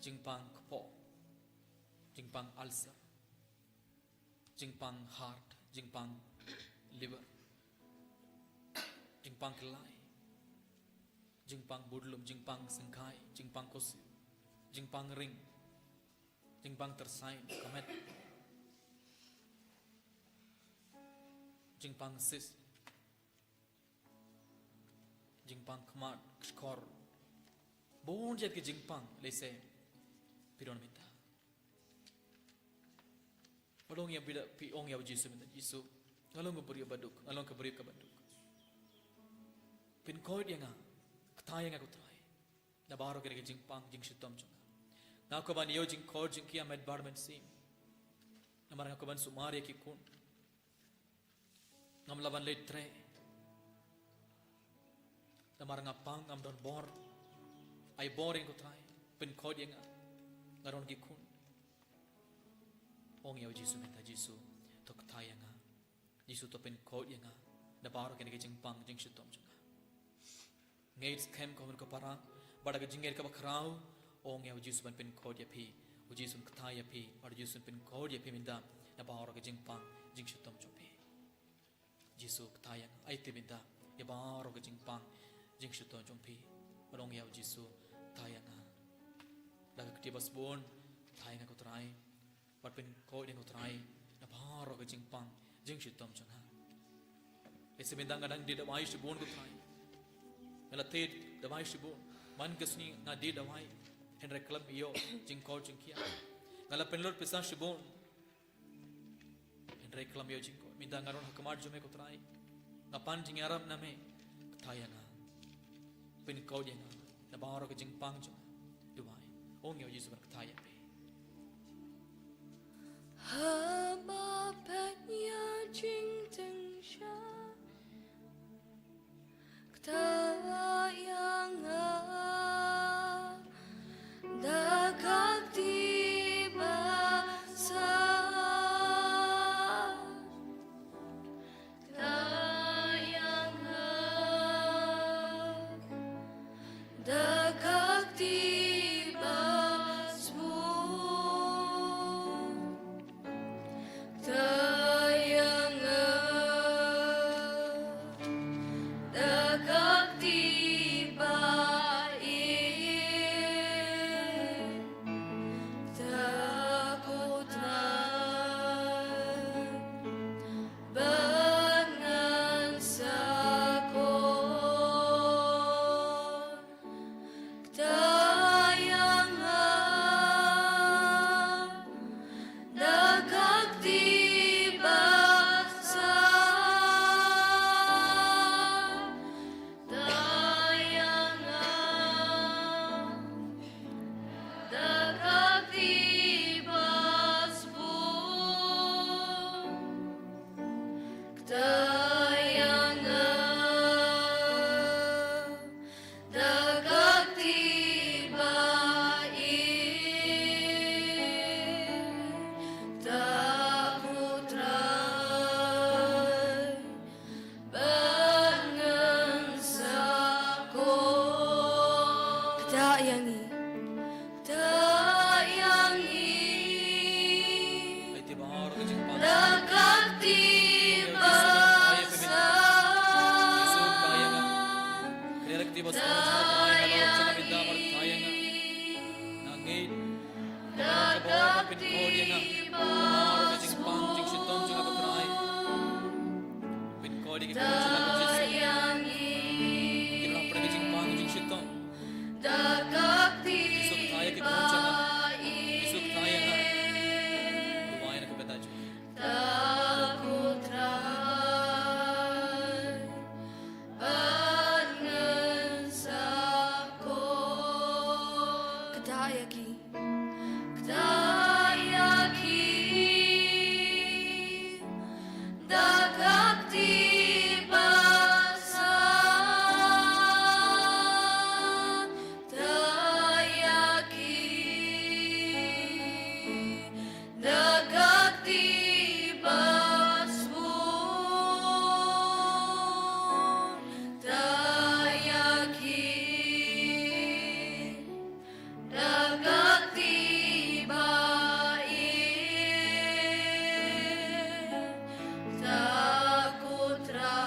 jingpang kpoh, jingpang ulcer, jingpang heart, jingpang liver, jingpang kyllai, jingpang budlum, jingpang syngkhai, jingpang khuslai, jingpang ring, jingpang tyrsain ka met, jingpang cyst, jingpang khmat, shkor. Bun jait ki jingpang, lehse phi don mynta. Phi ong ïa, phi ong ïa u Jisu mynta, Jisu, nga long ka briew ba duk, nga long ka briew kaba duk. Pynkhuid ïa nga, kthai ïa nga ko Trai. Na baroh kine ki jingpang jingshitom jong nga. Nga kwah ban ïoh jingkhuid jong ki ha met bad mynsiem. Namar nga kwah ban sumar ïa ki khun. Ngam lah ban leit trei. Namar nga pang, ngam don bor. Ai bor ïa nga ko Trai. Pynkhuid ïa nga. Nga don ki khun. Ong ïa u Jisu mynta, Jisu, to kthai ïa nga. Jisu, to pynkhuid ïa nga na baroh kine ki jingpang jingshitom jong nga. Ngeit skhem ko hynmen ko para, bad da ka jingngeit kaba khraw, ong ïa u Jisu ban pynkhuid ïa phi, u Jisu un kthai ïa phi, bad u Jisu un pynkhuid ïa phi mynta na baroh ki jingpang jingshitom jong phi. Jisu, kthai ïa nga, aiti mynta ïa baroh ki jingpang jingshitom jong phi. Bad ong ïa u Jisu, kthai ïa nga. Da ka kti ba sbun, kthai ïa nga ko Trai. Bad pynkhuid ïa nga ko Trai na baroh ki jingpang jingshitom jong nga. Ïa, sa mynta nga dang die dawai shibun ko Trai. Nga la thied dawai shibun. Man ka sngi nga die dawai. Hynrei khlem ïoh jingkor jingkhiah. Nga la pynlut pisa shibun. Hynrei khlem ïoh jingkor. Mynta nga don ha khmat jong me ko Trai. Nga pan jingïarap na me. Kta ïa nga. Pynkhuid ïa nga na baroh ka jingpang jong nga. Duwai. Ong ïa u Jisu ban kta ïa phi. Haba peit ïa jingteng sha, kta ïa nga da ka kti basah. Kta ïa nga da ka kti basbun. Kta ïa nga da ka kti ba-ïeit. Kta ko Trai ban ngan sa kor. Kta ïa nga da ka kti basah. Kta ïa nga da ka kti basbun. Kta ïa nga da ka kti ba-ïeit. Kta ko Trai ban ngan sa kor. Kta ïa ngi. Kta ïa ngi. Ai ti baroh ka jingpang. Da ka kti basah. Kta ïa nga. Kta ïa nga. Kta ïa nga. Kta ïa nga. Kta ïa nga. Nga ngeit. Da ka kti basah. Baroh ka jingpang jingshitom jong nga ko Trai. Pynkhuid ïa ki khun jong nga ko Jisu. Ki la pyrshah ka jingpang jingshitom. Da ka kti Jisu, kta ïa ki khun jong nga. Jisu, kta ïa nga. Duwai na ka bynta jong. Kta ko Trai ban ngan sa kor. Kta ïa ki. Kta ïa ki da ka kti basah. Kta ïa ki da ka kti basbun. Kta ïa ki da ka kti ba-ïeit. Kta ko Trai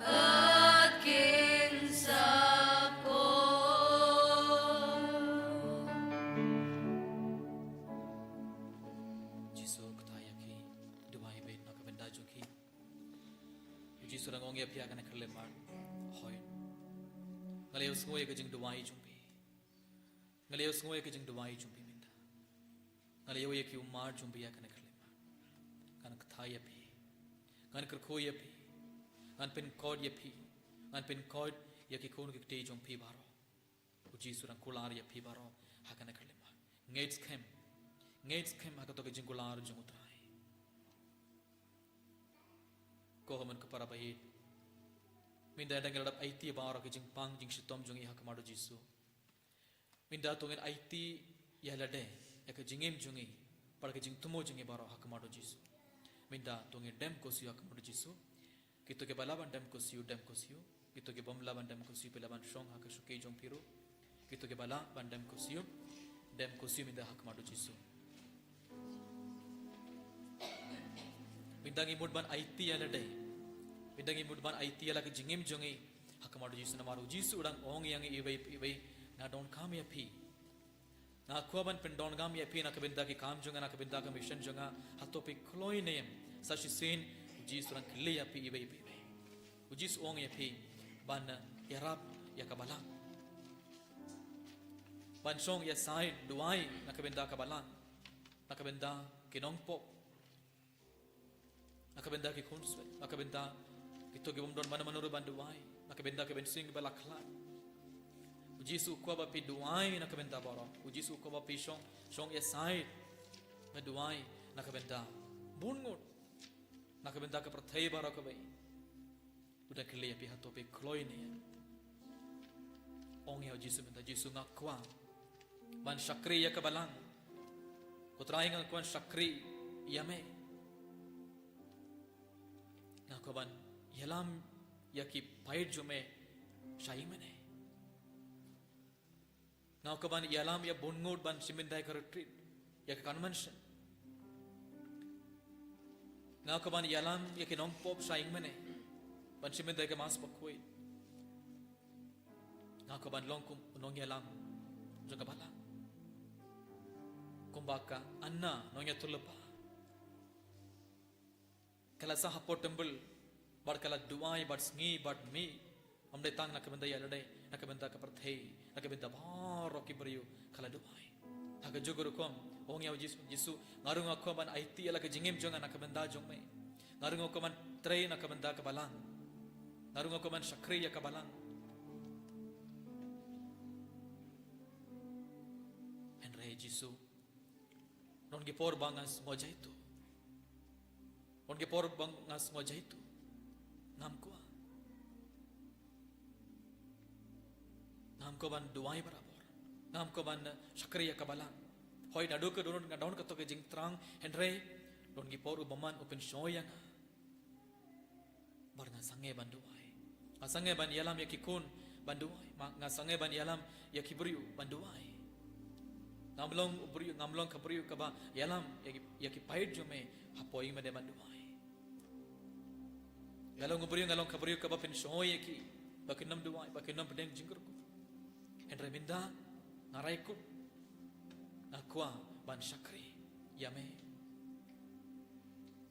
bad kin sa kor. Jisu, kta ïa ki. Duwai beit na ka bynta jong ki. U Jisu u dang ong ïa phi ha kane ka khyllipmat. Hooid. Nga la ïohsngew ïa ka jingduwai jong phi. Nga la ïohsngew ïa ka jingduwai jong phi mynta. Nga la ïoh ïa ki ummat jong phi ha kane ka khyllipmat. Ngan kta ïa phi. Ngan kyrkhu ïa phi. Ngan pynkhuid ïa phi. Ngan pynkhuid ïa ki khun ki kti jong phi baroh. U Jisu u dang kular ïa phi baroh ha kane ka khyllipmat. Ngeit skhem. Ngeit skhem ha kato ka jingkular jong U Trai. Ko hynmen ko para baieit. Mynta ynda ngi la dep aiti baroh ki jingpang jingshitom jong ngi ha khmat U Jisu. Mynta to ngin aiti ïa lade, ïa ka jingim jong ngi, bad ka jingthmu jong ngi baroh ha khmat U Jisu. Mynta to ngin dem ko siew ha khmat U Jisu. Kito kiba lah ban dem ko siew, dem ko siew. Kito ki bym lah ban dem ko siew, phi lah ban shong ha ka shuki jong phi ruh. Kito kiba lah ban dem ko siew, dem ko siew mynta ha khmat U Jisu. Mynta ngi mut ban aiti ïa lade. Mynta ngi mut ban aiti ïa la ka jingim jong ngi ha khmat U Jisu, namar U Jisu u dang ong ïa ngi iwei pa iwei, nga donkam ïa phi. Nga kwah ban pyndonkam ïa phi na ka bynta ki kam jong nga, na ka bynta ka mission jong nga. Hato phi kloi ne em? Sa shisien Jisu u dang kylli ïa phi iwei pa iwei. U Jisu u ong ïa phi ban ïarap ïa ka balang, ban shong ïasaid duwai na ka bynta ka balang, na ka bynta ki nongpop, na ka bynta ki khunswet, na ka bynta kito ki bym don mano mano ruh ban duwai, na ka bynta ki mynsiem ba la khlad. U Jisu u kwah ba phi duwai na ka bynta baroh. U Jisu u kwah ba phi shong, shong ïasaid, ba duwai na ka bynta bun ngut, na ka bynta ka pyrthei baroh kawei. U dang kylli ïa phi, hato phi kloi ne ïa? Ong ïa u Jisu mynta, Jisu, nga kwah ban shakri ïa ka balang. Ko Trai, nga kwah ban shakri ïa me. Nga kwah ban ïalam ïa ki paid jong me sha ïing mane. Nga kwah ban ïalam ïa bun ngut ban shim bynta ïa ka retreat, ïa ka convention. Nga kwah ban ïalam ïa ki nongpop sha ïing mane ban shim bynta ïa ka Mass Bakhuid. Nga kwah ban long kum u nongïalam jong ka balang, kumba ka Anna nongïathuhlypa. Ka la sah hapoh temple, bad ka la duwai bad sngi bad miet. Ym dei tang na ka bynta ïa lade, na ka bynta ka pyrthei, na ka bynta baroh ki briew ka la duwai. Ha kajuh ka rukom, ong ïa u Jisu, Jisu, nga ruh nga kwah ban aiti ïa la ka jingim jong nga na ka bynta jong me. Nga ruh nga kwah ban trei na ka bynta ka balang. Nga ruh nga kwah ban shakri ïa ka balang. Hynrei Jisu, don ki por ba nga sngew jaitu. Don ki por ba nga sngew jaitu. Ngam kwah. Ngam kwah ban duwai barabor. Ngam kwah ban, eh, shakri ïa ka balang. Hooid, naduh ka dohnud nga don kato ka jingthrang, hynrei don ki por u bymman u pynshoi ïa nga. Bad nga sangeh ban duwai. Nga sangeh ban ïalam ïa ki khun ban duwai. Ma, nga sangeh ban ïalam ïa ki briew ban duwai. Ngam long u briew, ngam long ka briew kaba ïalam ïa ki, ïa ki paid jong me hapoh ïing mane ban duwai. Nga long u briew, nga long ka briew kaba pynshoi ïa ki ba kin ym duwai, ba kin ym pdiang jingkyrkhu. Hynrei mynta nga rai kut, nga kwah ban shakri ïa me.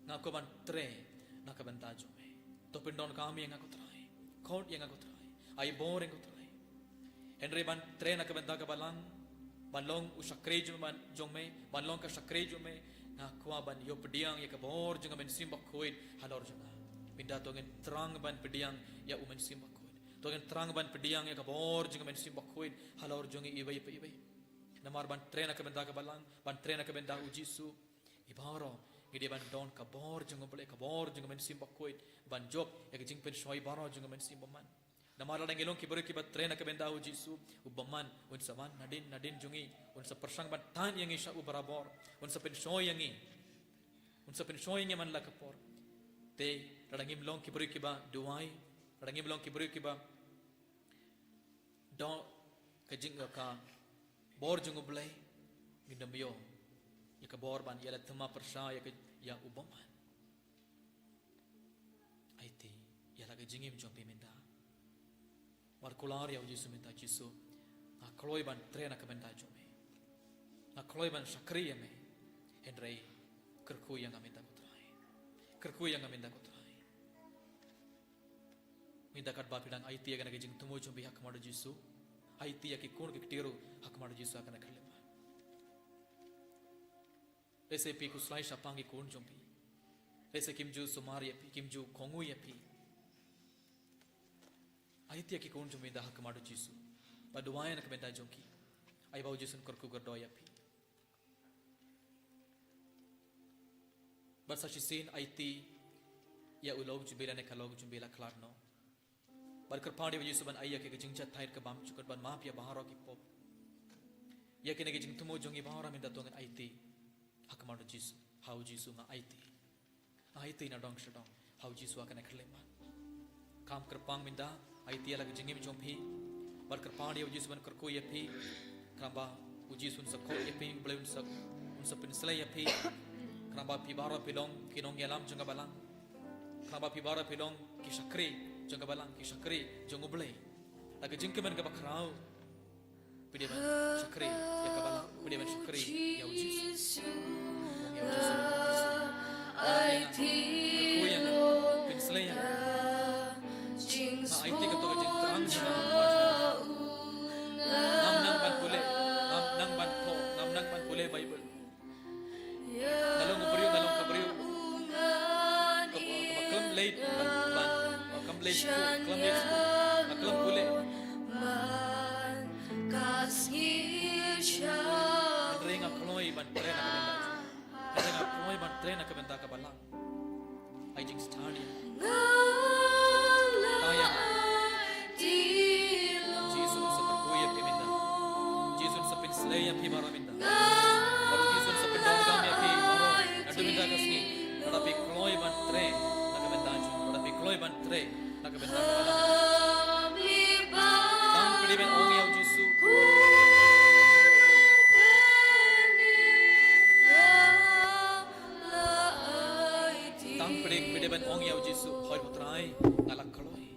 Nga kwah ban trei na ka bynta jong me. To pyndonkam ïa nga ko Trai. Khot ïa nga ko Trai. Ai bor ïa nga ko Trai. Hynrei ban trei na ka bynta ka balang, ban long u shakri jong ban, jong me, ban long ka shakri jong me, nga kwah ban ïoh pdiang ïa ka bor jong ka Mynsiem Bakhuid halor jong nga. Mynta to ngin thrang ban pdiang ïa u Mynsiem Bakhuid. To ngin thrang ban pdiang ïa ka bor jong ka Mynsiem Bakhuid halor jong ngi iwei pa iwei. Namar ban trei na ka bynta ka balang, ban trei na ka bynta u Jisu, ngi baroh ngi dei ban don ka bor jong U Blei, ka bor jong ka Mynsiem Bakhuid, ban jop ïa ka jingpynshoi baroh jong ka mynsiem bymman. Namar lada ngi long ki briew kiba trei na ka bynta u Jisu, u bymman un sa wan nadien nadien jong ngi, un sa pyrshang ban tan ïa ngi sha u barabor, un sa pynshoi ïa ngi, un sa pynshoi ïa ngi man la ka por. Te lada ngim long ki briew kiba duwai, lada ngim long ki briew kiba don ka jing, ka bor jong U Blei, ngin ym ïoh ïa ka bor ban ïa la thma pyrshah ïa ka, ïa u bymman. Aiti ïa la ka jingim jong phi mynta. Bad kular ïa u Jisu mynta, Jisu, nga kloi ban trei na ka bynta jong me. Nga kloi ban shakri ïa me. Hynrei kyrkhu ïa nga mynta ko Trai. Kyrkhu ïa nga mynta ko Trai. Mynta katba phi dang aiti ïa kane ka jingthmu jong phi ha khmat u Jisu, aiti ïa ki khun ki kti ruh ha khmat u Jisu ha kane ka khyllipmat. Lehse phi khuslai shaphang ki khun jong phi. Lehse kim ju sumar ïa phi, kim ju kohnguh ïa phi. Aiti ïa ki khun jong phi mynta ha khmat u Jisu. Bad duwai na ka bynta jong ki. Ai ba u Jisu un kyrkhu kyrdoh ïa phi. Bad sa shisien aiti ïa u lok jong phi lane ka lok jong phi la khlad noh. Bad kyrpad ïa u Jisu ban ai ïa ki ka jingjahthait ka bymjukut ban map ïa baroh ki pop. Ïa kine ki jingthmu jong ngi baroh mynta to ngin aiti ha khmat u Jisu. Ha u Jisu nga aiti. Nga aiti nadong shadong ha u Jisu ha kane ka khyllipmat. Kham kyrpang mynta, aiti ïa la ka jingim jong phi. Bad kyrpad ïa u Jisu ban kyrkhu ïa phi. Khnang ba u Jisu un sa khoh ïa phi, U Blei un sa, un sa pynslei ïa phi. Khnang ba phi baroh phi long ki nongïalam jong ka balang. Khnang ba phi baroh phi long ki shakri jong ka balang, ki shakri jong U Blei. La ka jingkmen kaba khraw, phi dei ban shakri ïa ka balang, phi dei ban shakri ïa u Jisu. Ïa u Jisu. Ai ti. Kyrkhu ïa nga. Te kato ka jingthrang jong nga. Ngam nang ban pule, ngam nang ban thoh, ngam nang ban pule Baibl. Nga long u briew, nga long ka briew kaba, kaba khlem leit ban, ban, khlem leit skul, khlem leit skul, khlem pule. Hynrei nga kloi ban trei na ka bynta jong, hynrei nga kloi ban trei na ka bynta ka Balang. Ai jingstarting. Taya. Jisu un sa pyrkhat ïa phi mynta. Jisu un sa pynsleh ïa phi baroh mynta. Baroh Jisu un sa pyndon kam ïa phi baroh. Naduh mynta ka sngi. Lada phi kloi ban trei na ka bynta jong, lada phi kloi ban trei na ka bynta ka Balang. Tang phi dei ban ong ïa u Jisu. Tang phi dei, phi dei ban ong ïa u Jisu, hooid ko Trai, nga la kloi.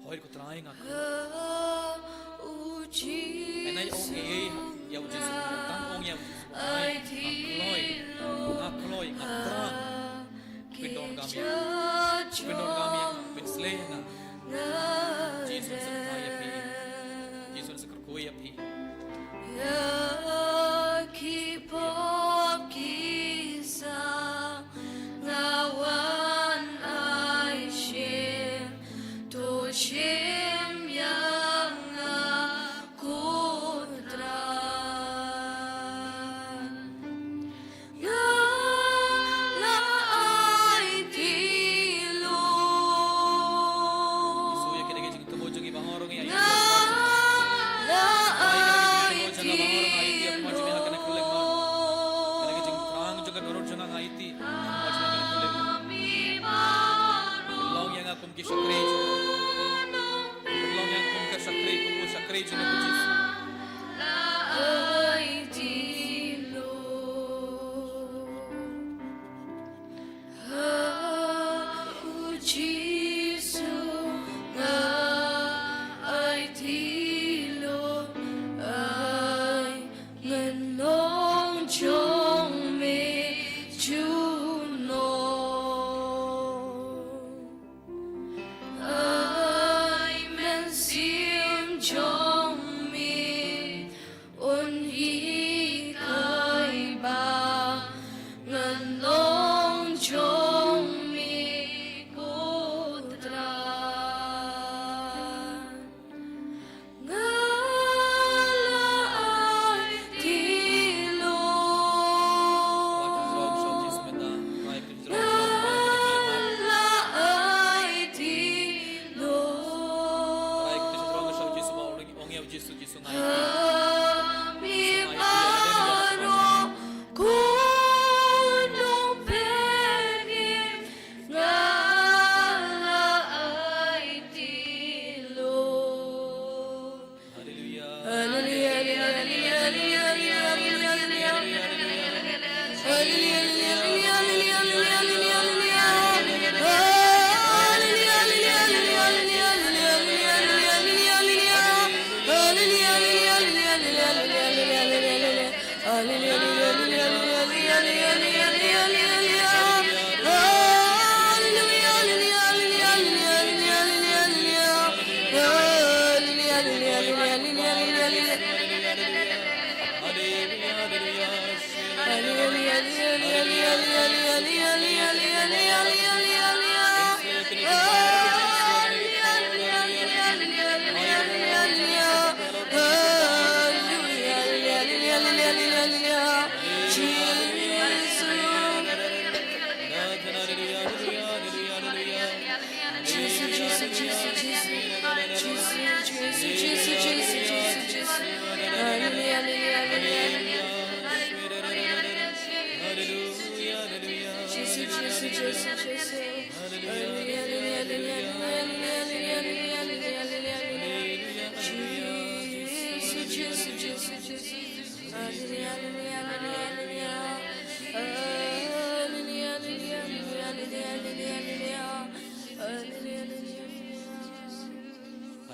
Hooid ko Trai, nga kloi. Hynrei ong ïa, ïa u Jisu, tang ong ïa u Jisu, Trai, nga kloi, nga kloi, nga thrang. Pyndon kam ïa, pyndon kam ïa, pynsleh ïa nga. Jisu sa kyrkhu ïa phi. Jisu sa kyrkhu ïa phi. Ïa ki pop ki sa nga wan ai shim, to shim ïa nga ko Trai. Nga la aiti Lord. Jisu, ïa kine ki jingthmu jong ngi baroh ngi aiti. Nga la aiti Lord. Pynlong ïa nga kum ki shakri jong nga. Pynlong ïa nga kum ka shakri, kum u shakri jong nga, Jisu. Aiti Lord. Ha u Jisu nga aiti Lord, ai ngan long jong me junom. Ai mynsiem jong me un hikai ba ngan long jong me ko Trai. Nga la aiti Lord. Nga la aiti Lord. Ami baroh ko nongpynim nga la aiti Lord.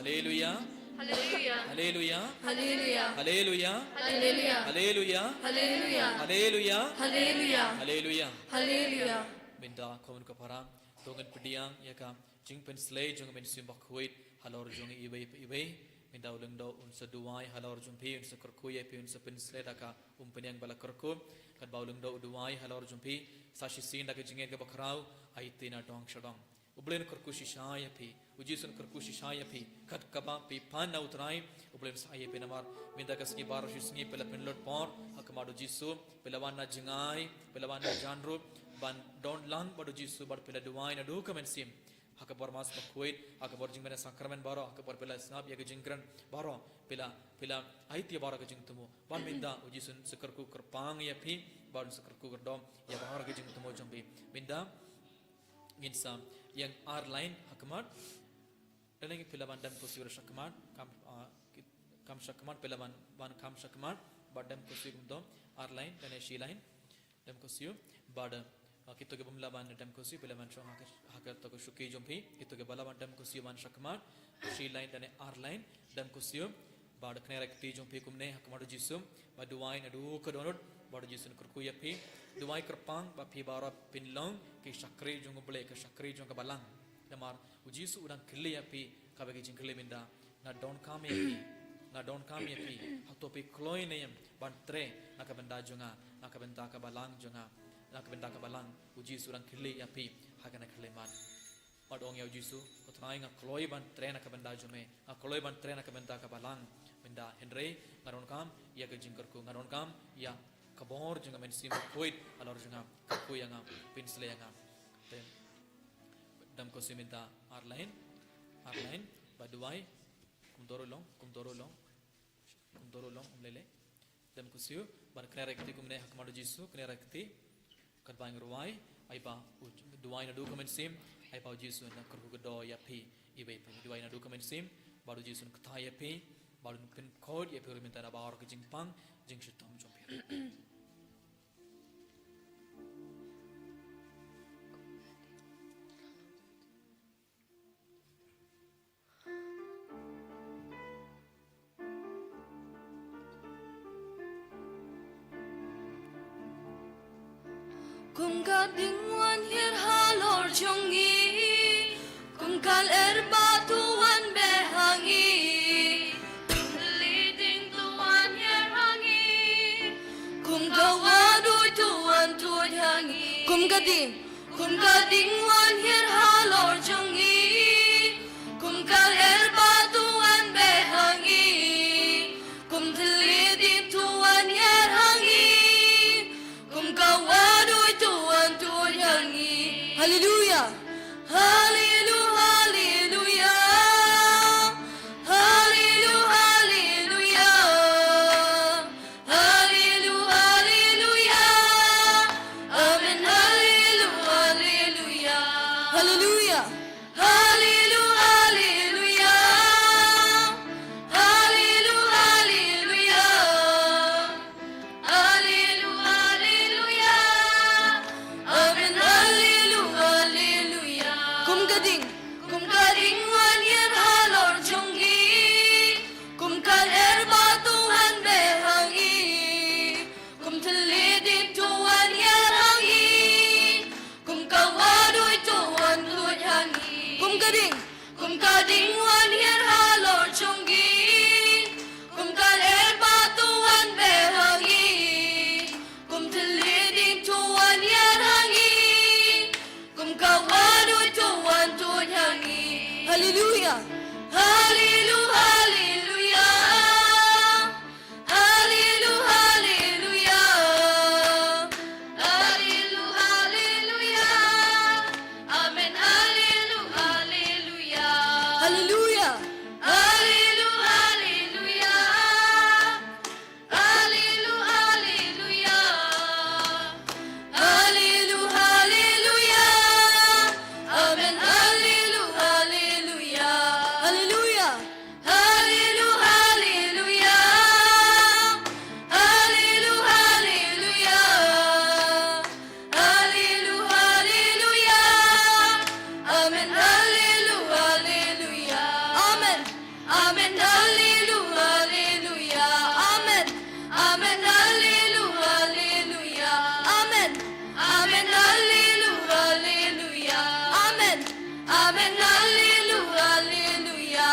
Hallelujah. Hallelujah. Hallelujah. Hallelujah. Hallelujah. Hallelujah. Hallelujah. Hallelujah. Hallelujah. Hallelujah. Hallelujah. Mynta khun ka parang, to ngan pdiang ïa ka jingpynsleh jong ka mynsiem bakhuid. halor jong iwei pa iwei. Mynta u lyngdoh un sa duwai halor jong phi, un sa kyrkhu ïa phi, un sa pynshlei da ka umphniang ba la kyrkhu. Katba u lyngdoh u duwai halor jong phi, sa shisien da ka jingngeit kaba khraw, aiti na dong sha dong. U Blei un kyrkhu shisha ïa phi, u Jisu un kyrkhu shisha ïa phi. Kat kaba phi pan na u Trai, u Blei un sa ai ïa phi namar mynta ka sngi baroh shi sngi phi la pynlut por ha khmat u Jisu, phi la wan na jngai, phi la wan na jan ruh ban don lang bad u Jisu bad phi la duwai naduh ka mynsiem ha ka bor Mass Bakhuid, ha ka bor jingmane sakramen baroh, ha ka bor phi la sngap ïa ka jingkren baroh, phi la, phi la aiti baroh ka jingthmu. Bad mynta u Jisu un sa kyrkhu kyrpang ïa phi, bad un sa kyrkhu kyrdoh ïa baroh ka jingthmu jong phi. Mynta ngin sa ïeng ar line ha khmat. Lane phi lah ban dem khursiew sha khmat, kam, ah, ki-, kam sha khmat, phi lah ban, ban kam sha khmat, bad dem khursiew kumto, ar line, lane shi line. Dem khursiew, bad, ah, kito ki bym lah ban dem khursiew, phi lah ban shong ha ka, ha kato ka shuki jong phi, kito kiba lah ban dem khursiew ban sha khmat, shi line lane ar line, dem khursiew, bad knieh rai kti jong phi kumne ha khmat u Jisu, bad duwai naduh ka dohnud, bad u Jisu un kyrkhu ïa phi, duwai kyrpang ba phi baroh phin long ki shakri jong u Blei, ki shakri jong ka balang. Namar u Jisu u dang kylli ïa phi kaba ki jingkylli mynta, nga donkam ïa phi, nga donkam ïa phi, hato phi kloi ne em ban trei na ka bynta jong nga, na ka bynta ka balang jong nga, na ka bynta ka balang. U Jisu u dang kylli ïa phi ha kane ka khyllipmat. Bad ong ïa u Jisu, ko Trai, nga kloi ban trei na ka bynta jong me, nga kloi ban trei na ka bynta ka balang mynta, hynrei nga donkam ïa ka jingkyrkhu, nga donkam ïa ka bor jong ka Mynsiem Bakhuid halor jong nga, kyrkhu ïa nga, pynshlei ïa nga. Te dem khursiew mynta ar line, ar line, bad duwai, kumto ruh long, kumto ruh long, kumto ruh long, ym lei lei. Dem khursiew, bad knieh rai kti kumne ha khmat u Jisu, knieh rai kti. Katba ngin duwai, ai ba u, duwai naduh ka mynsiem, ai ba u Jisu un kyrkhu kyrdoh ïa phi iwei pa iwei, duwai naduh ka mynsiem, bad u Jisu un kyrkhu ïa phi, bad un pynkhot ïa phi ruh mynta na baroh ki jingpang jingshitom jong phi. Kum ka ding wan hiar halor jong ngi, kum ka lyer bad u wan beh ha ngi, kum ka lyding u wan hiar ha ngi, kum ka wahduid u wan tuid ha ngi, kum ka ding. Kum ka ding wan hiar halor jong ngi, kum ka lyer bad u wan beh ha ngi, kum ka lyding u wan hiar ha ngi, kum ka wahduid u wan tuid ha ngi. Haleluya. Haleluya, haleluya. Haleluya, haleluya. Haleluya, haleluya. Amen, haleluya, haleluya. Haleluya. Haleluya, haleluya. Haleluya, haleluya. Haleluya, haleluya. Amen, haleluya, haleluya. Kum ka ding, kum ka ding wan hiar halor jong ngi. Kum ka lyer bad u wan beh ha ngi, kum ka lyding u wan hiar ha ngi, kum ka wahduid u wan tuid ha ngi. Kum ka ding, kum ka ding wan hiar halor jong ngi, kum ka lyer bad u wan beh ha ngi, kum ka lyding u wan hiar ha ngi, kum ka wahduid u wan tuid ha ngi. Haleluya. Haleluya, haleluya. Haleluya, haleluya. Haleluya, haleluya. Amen, haleluya, haleluya. Haleluya. Haleluya, haleluya. Haleluya, haleluya. Haleluya, haleluya. Amen, haleluya, haleluya. Haleluya. Haleluya, haleluya. Haleluya, haleluya. Haleluya, haleluya. Amen, haleluya, haleluya. Amen. Amen, haleluya, haleluya. Amen. Amen, haleluya, haleluya. Amen. Amen, haleluya, haleluya. Amen. Amen, haleluya, haleluya.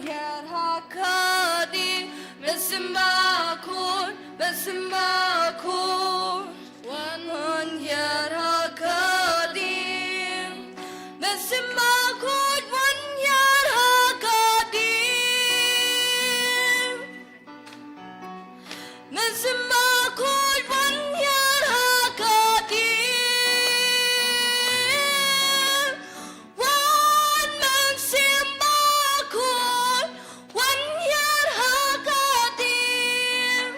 Hiar ha ka ding, mynsiem bakhuid, mynsiem bakhuid. Wan hiar ha ka ding, mynsiem bakhuid, wan hiar ha ka ding. Mynsiem bakhuid, wan hiar ha ka ding. Wan mynsiem bakhuid, wan hiar ha ka ding.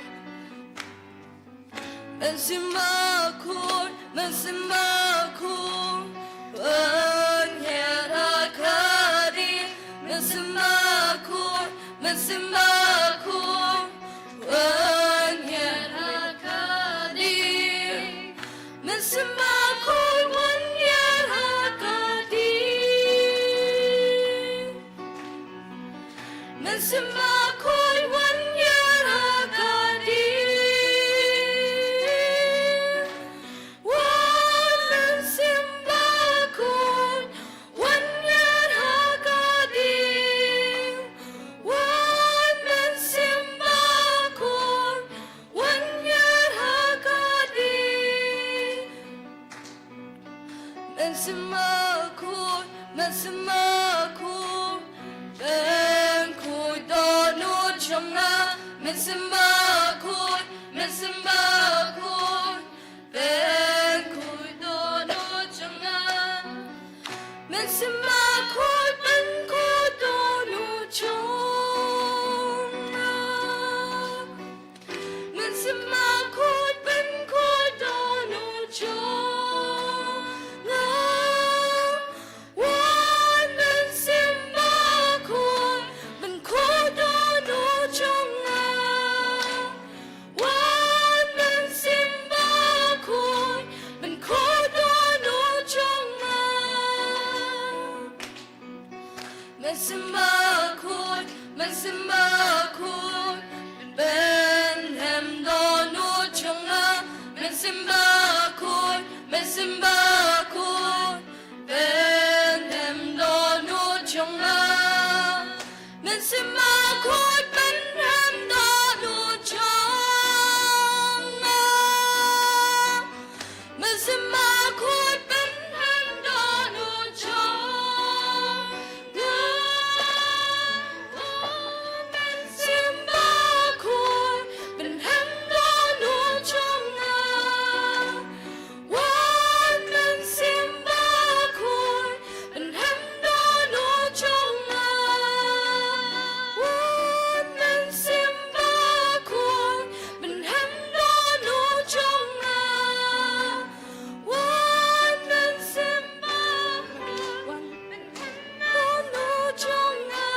Mynsiem bakhuid, mynsiem bakhuid, wan hiar ha ka ding. Mynsiem bakhuid, mynsiem bakhuid, wan hiar ha ka ding. Mynsiem bakhuid, wan hiar ha ka ding. Mynsiem bakhuid, wan hiar ha ka ding. Wan mynsiem bakhuid, wan hiar ha ka ding. Wan mynsiem bakhuid, wan hiar ha ka ding. Mynsiem bakhuid, mynsiem bakhuid, pynkhuid dohnud jong nga. Mynsiem bakhuid, mynsiem bakhuid, pynkhuid dohnud jong nga. Mynsiem bakhuid, pynkhuid dohnud jong nga. Mynsiem bakhuid, pynkhuid dohnud jong nga. Wan mynsiem bakhuid, pynkhuid dohnud jong nga. Wan mynsiem bakhuid, pynkhuid dohnud jong nga. Mynsiem bakhuid, mynsiem bakhuid, pynhem dohnud jong nga. Mynsiem bakhuid, mynsiem bakhuid, pynhem dohnud jong nga. Mynsiem bakhuid, pynhem dohnud jong nga. Mynsiem bakhuid, pynhem dohnud jong nga. Mynsiem bakhuid, pynhem dohnud jong nga. Wan mynsiem bakhuid, pynhem dohnud jong nga. Wan mynsiem bakhuid, pynhem dohnud jong nga. Wan mynsiem bakhuid, pynhem dohnud jong nga.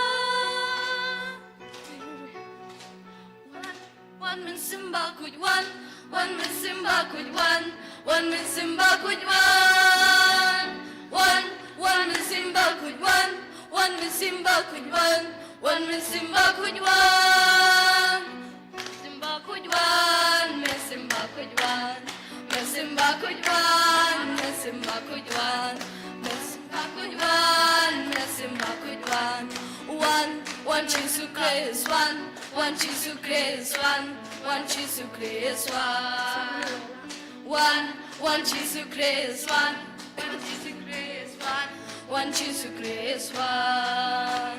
Wan, wan mynsiem bakhuid wan, wan mynsiem bakhuid wan, wan mynsiem bakhuid wan. Wan, wan mynsiem bakhuid wan, wan mynsiem bakhuid wan, wan mynsiem bakhuid wan. Mynsiem bakhuid wan, mynsiem bakhuid wan. Mynsiem bakhuid wan, mynsiem bakhuid wan. Mynsiem bakhuid wan, mynsiem bakhuid wan. Wan, wan Jisu Khrist wan, wan Jisu Khrist wan, wan Jisu Khrist wan. Wan, wan Jisu Khrist wan, wan Jisu Khrist wan, wan Jisu Khrist wan.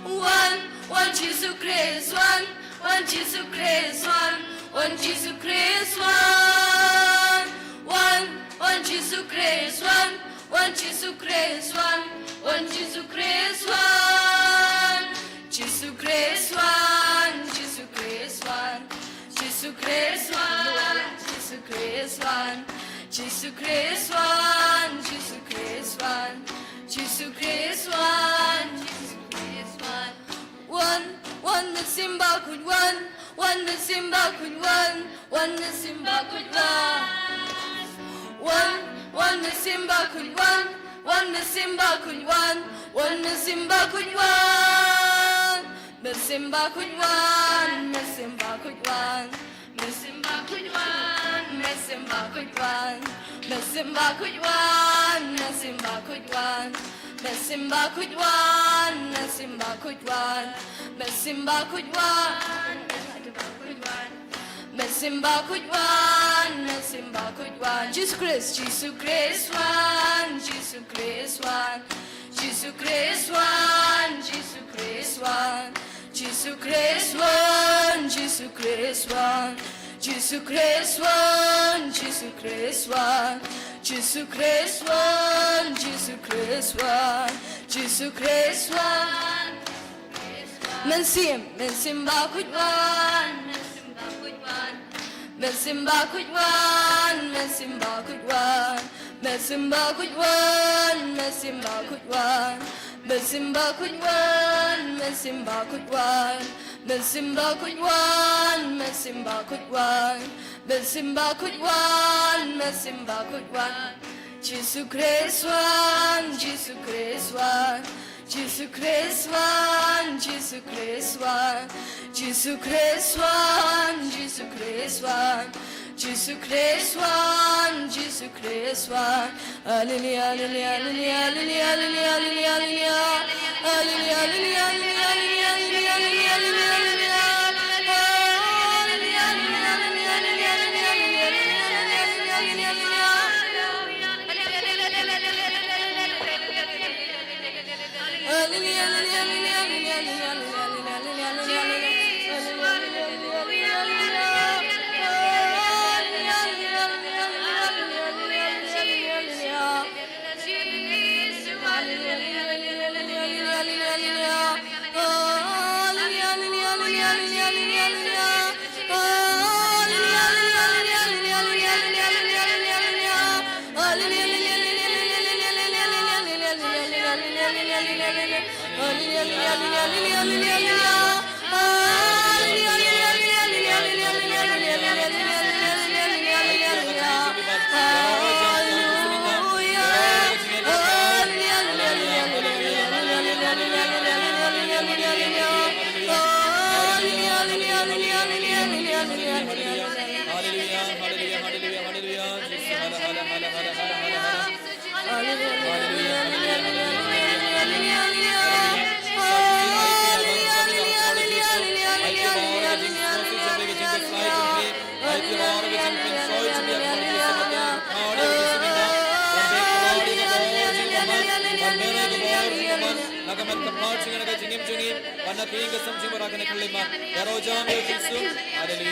Wan, wan Jisu Khrist wan, wan Jisu Khrist wan, wan Jisu Khrist wan. Wan, wan Jisu Khrist wan, wan Jisu Khrist wan, wan Jisu Khrist wan. Jisu Khrist wan, Jisu Khrist wan. Jisu Khrist wan, Jisu Khrist wan. Jisu Khrist wan, Jisu Khrist wan. Jisu Khrist wan, Jisu Khrist wan. Wan, wan mynsiem bakhuid wan, wan mynsiem bakhuid wan, wan mynsiem bakhuid wan. Wan, wan mynsiem bakhuid wan, wan mynsiem bakhuid wan, wan mynsiem bakhuid wan. Mynsiem bakhuid wan, mynsiem bakhuid wan. Mynsiem bakhuid wan, mynsiem bakhuid wan. Mynsiem bakhuid wan, mynsiem bakhuid wan. Mynsiem Bakhuid wan, Mynsiem Bakhuid wan, Mynsiem Bakhuid wan, Mynsiem Bakhuid wan, Mynsiem Bakhuid wan. Jisu Khrist, Jisu Khrist wan, Jisu Khrist wan, Jisu Khrist wan, Jisu Khrist wan, Jisu Khrist wan, Jisu Khrist wan, Jisu Khrist wan, Jisu Khrist wan, Jisu Khrist wan, Jisu Khrist wan, Jisu Khrist wan. Mynsiem, Mynsiem Bakhuid wan, Mynsiem Bakhuid wan, Mynsiem Bakhuid wan, Mynsiem Bakhuid wan, Mynsiem Bakhuid wan, Mynsiem Bakhuid wan, Mynsiem Bakhuid wan, Mynsiem Bakhuid wan, Mynsiem Bakhuid wan, Mynsiem Bakhuid wan, Mynsiem Bakhuid wan, Mynsiem Bakhuid wan. Jisu Khrist wan, Jisu Khrist wan, Jisu Khrist wan, Jisu Khrist wan, Jisu Khrist wan, Jisu Khrist wan, Jisu Khrist wan, Jisu Khrist wan. Alleluia, alleluia, alleluia.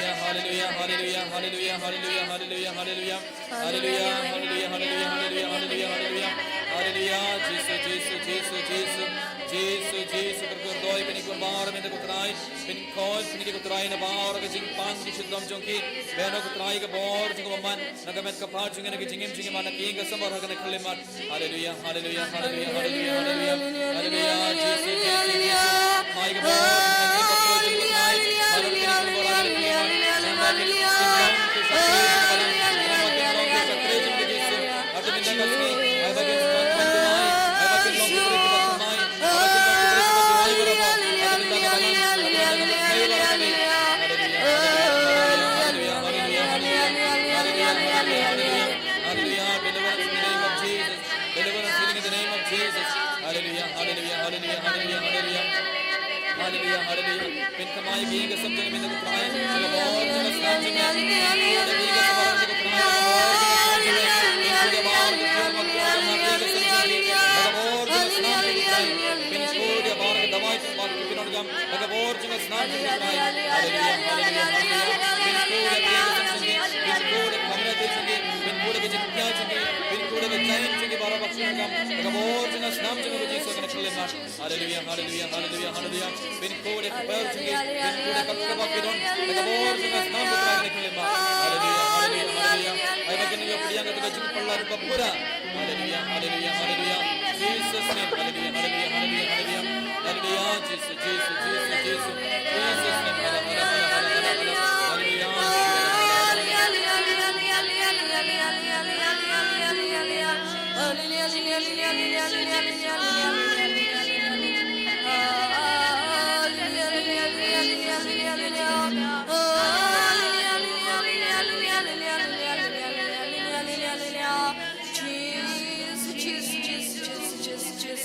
Hallelujah, hallelujah, hallelujah, hallelujah, hallelujah, hallelujah, hallelujah. Hallelujah, hallelujah, hallelujah, hallelujah, hallelujah. Hallelujah, Jisu, Jisu, Jisu, Jisu. Jisu, Jisu, kyrkhu doi kine ki baroh mynta ko Trai. Pynkoit kine ki ko Trai na baroh ka jingpang jingshitom jong ki. Bynta ko Trai ka bor jong ka bymman. Na ka met ka phad jong ngi, na ka jingim jong ngi, man na ka ïing ka sem baroh kane ka khyllipmat. Hallelujah, hallelujah, hallelujah, hallelujah, hallelujah. Hallelujah, Jisu, Jisu, Jisu. Mai ka bor, mai ka bor, mai ka bor. Hallelujah, deliverance in the name of Jesus. Deliverance, healing in the name of Jesus. Hallelujah, hallelujah, hallelujah, hallelujah, hallelujah. Hallelujah, hallelujah. Pynkhamai ka ïing ka sem jong ngi mynta ko Trai. Ka bor jong ka snam jong ngi. Ka bor jong ka snam jong ngi. Ka bor jong ka snam jong ngi. Ka bor jong ka snam jong ngi. Pynkoit ïa baroh ka dawai jong baroh ki pyndonkam. Da ka bor jong ka snam jong ngi Trai. Hallelujah, hallelujah, hallelujah. Pynkoit ïa ka snam jong ngi, pynkoit ïa ka khamna jong ngi, pynkoit ïa ka jingpyllait jong ngi, pynkoit ïa ka jaiñ jong ngi baroh ba ki pyndonkam. Da ka bor jong ka snam jong ngi Jisu kane ka khyllipmat. Hallelujah, hallelujah, hallelujah, hallelujah. Pynkoit ïa ka kper jong ngi, pynkoit ïa ka kaba ki don. Da ka bor jong ka snam jong ngi Trai kane ka khyllipmat. Hallelujah, hallelujah, hallelujah. Ai ba kin ïoh pdiang ïa ka jingpyllait ba pura. Hallelujah, hallelujah, hallelujah. Jesus' name, hallelujah, hallelujah, hallelujah, hallelujah. Hallelujah, Jesus, Jesus, Jesus, Jesus. Jesus' name, hallelujah, hallelujah, hallelujah, hallelujah.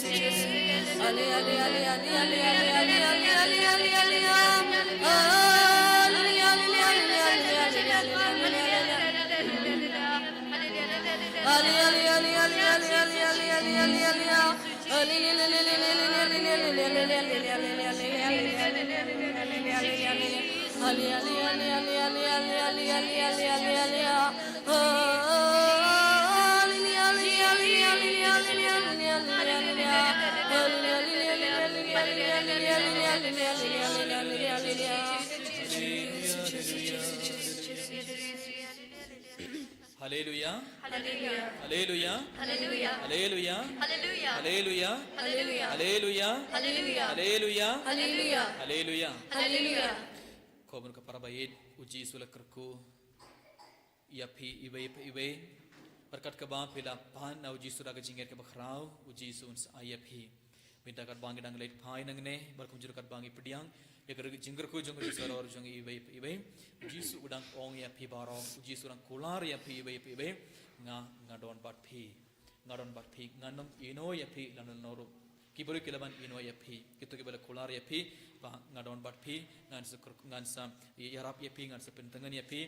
Hallelujah. Haleluya. Haleluya. Haleluya. Haleluya. Haleluya. Haleluya. Haleluya. Haleluya. Haleluya. Haleluya. Haleluya. Haleluya. Haleluya. Haleluya. Khubor ka para baieit, u Jisu u la kyrkhu ïa phi iwei pa iwei. Bad katba phi la pan na u Jisu da ka jingngeit kaba khraw, u Jisu un sa ai ïa phi. Mynta katba ngi dang leit phai nangne, bad kumjuh katba ngi pdiang ïa ka jingkyrkhu jong u Jisu halor jong ngi iwei pa iwei, u Jisu u dang ong ïa phi baroh, u Jisu u dang kular ïa phi iwei pa iwei. Nga, nga don bad phi. Nga don bad phi, ngan ym ïehnoh ïa phi lano lano ruh. Ki briew ki la ban ïehnoh ïa phi, kito kiba la kular ïa phi ba nga don bad phi, ngan sa kyr-, ngan sa ïarap ïa phi, ngan sa pyntngen ïa phi.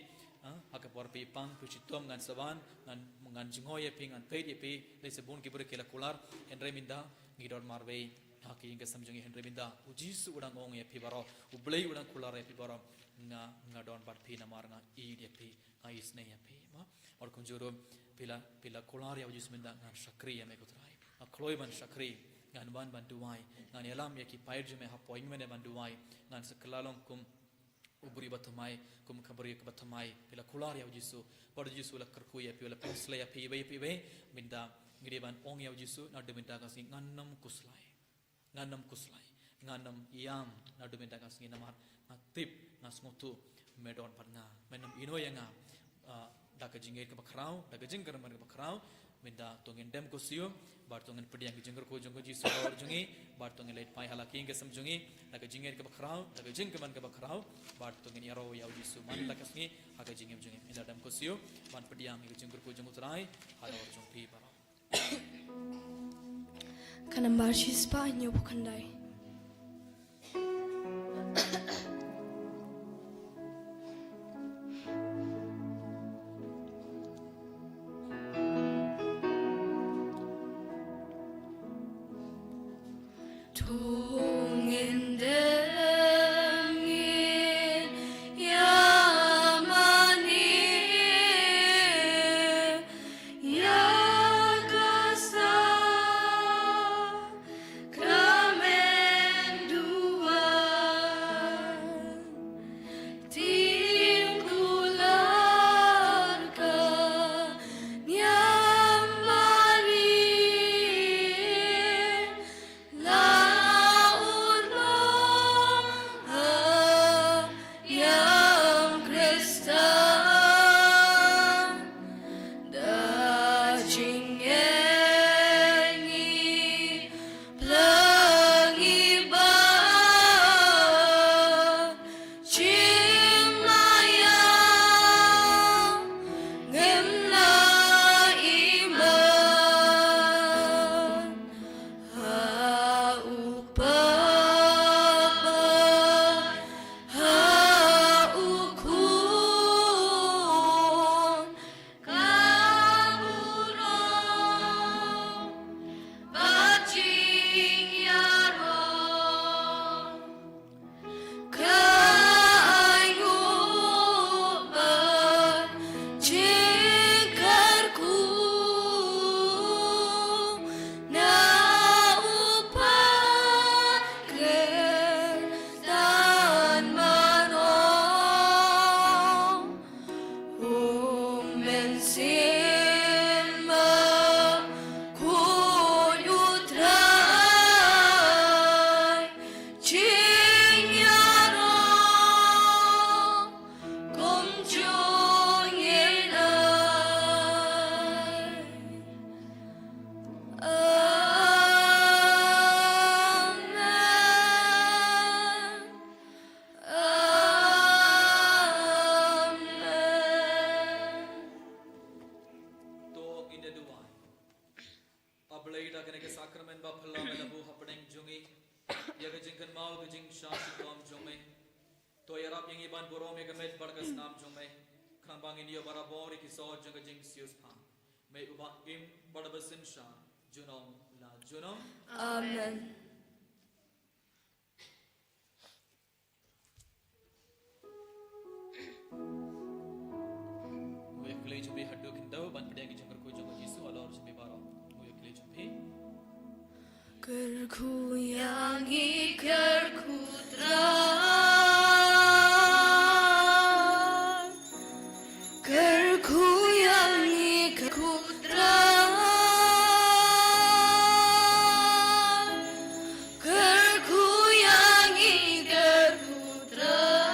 Ha, ha ka por phi pang, phi shitom, ngan sa wan, ngan, ngan jngoh ïa phi, ngan peit ïa phi. Lehse bun ki briew ki la kular, hynrei mynta ngi don marwei ha ka ïing ka sem jong ngi, hynrei mynta u Jisu u dang ong ïa phi baroh, u Blei u dang kular ïa phi baroh, nga, nga don bad phi namar nga ïeit ïa phi. Nga isynei ïa phi, mo. Bad kumjuh ruh, phi la, phi la kular ïa u Jisu mynta, ngan shakri ïa me ko Trai. Nga kloi ban shakri, ngan wan ban duwai, ngan ïalam ïa ki paid jong me hapoh ïing mane ban duwai, ngan sa kylla long kum u briew ba thymmai, kum ka briew kaba thymmai. Phi la kular ïa u Jisu, bad u Jisu u la kyrkhu ïa phi, u la pynslei ïa phi iwei pa iwei. Mynta ngi dei ban ong ïa u Jisu, naduh mynta ka sngi ngan ym khuslai. Ngan ym khuslai, ngan ym ïam naduh mynta ka sngi namar nga tip, nga sngewthuh me don bad nga. Men ym ïehnoh ïa nga, ah, da ka jingngeit kaba khraw, da ka jingkyrmen kaba khraw. Mynta to ngin dem ko siew, bad to ngin pdiang ka jingkyrkhu jong u Jisu halor jong ngi, bad to ngin leit phai ha la ka ïing ka sem jong ngi da ka jingngeit kaba khraw, da ka jingkyrmen kaba khraw, bad to ngin ïaroh ïa u Jisu man la ka sngi ha ka jingim jong ngi. Mynta dem ko siew ban pdiang ïa ka jingkyrkhu jong u Trai halor jong phi baroh. Ka nambar shispah hynñiewphew khyndai. To ngin dem ngin ïa mane ïa ka sakramen duwan. Tim kular ka niam Mari, la urlong ha ïing Khristan. Da jingngeit ngi pleng i ba jingmaya ngim lah iman. Ha u Kpa bad ha u Khun ka burom bad jingïaroh. Ka ainguh bad jingkyrkhu na u Kpa Khristan baroh. U Mynsiem Bakhuid u Trai jingïaroh kumjuh ngin ai. Amen. Amen. To ngin ïa duwai. A Blei, da kane ka sakramen ba phylla me la buh hapdeng jong ngi ïa ka jingkynmaw ka jingshah shitom jong me, to ïarap ïa ngi ban burom ïa ka met bad ka snam jong me, khnang ba ngin ïoh barabor ïa ki soh jong ka jingsiewspah. Me uba im bad uba synshar junom la junom. Amen. Kyrkhu ïa ngi, kyrkhu Trai. Kyrkhu ïa ngi, kyrkhu Trai. Kyrkhu ïa ngi, kyrkhu Trai.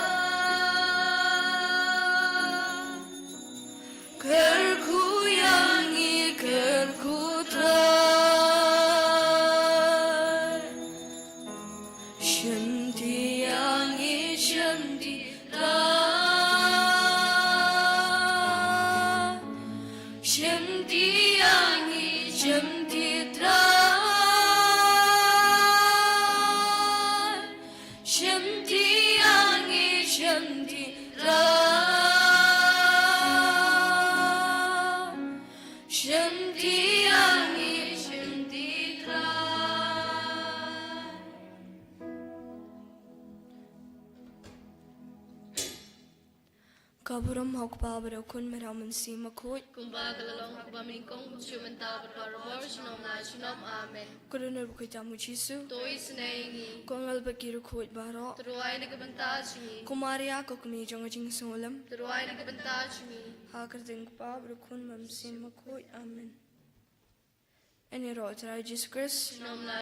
Kyrkhu ïa ngi, kyrkhu Trai. Shimti ïa ngi, shimti Trai. Shimti ïa ngi, shimti Trai. Shimti ïa ngi, shimti Trai. Shimti ïa ngi, shimti Trai. Ka burom ha u Kpa bad u Khun bad u Mynsiem Bakhuid. Kumba ka la long ha kaba nyngkong, kumjuh mynta bad barabor, junom la junom. Amen. Ko Trai, bakhuid tam u Jisu. To isynei ïa ngi. Ko angel bad ki riewkhuid baroh. To duwai na ka bynta jong ngi. Ko Maria, ko kmie jong ka jingsngewlem. To duwai na ka bynta jong ngi. Ha ka kyrteng u Kpa bad u Khun bad u Mynsiem Bakhuid. Amen. Yn ïaroh ïa u Trai Jisu Khrist. Junom la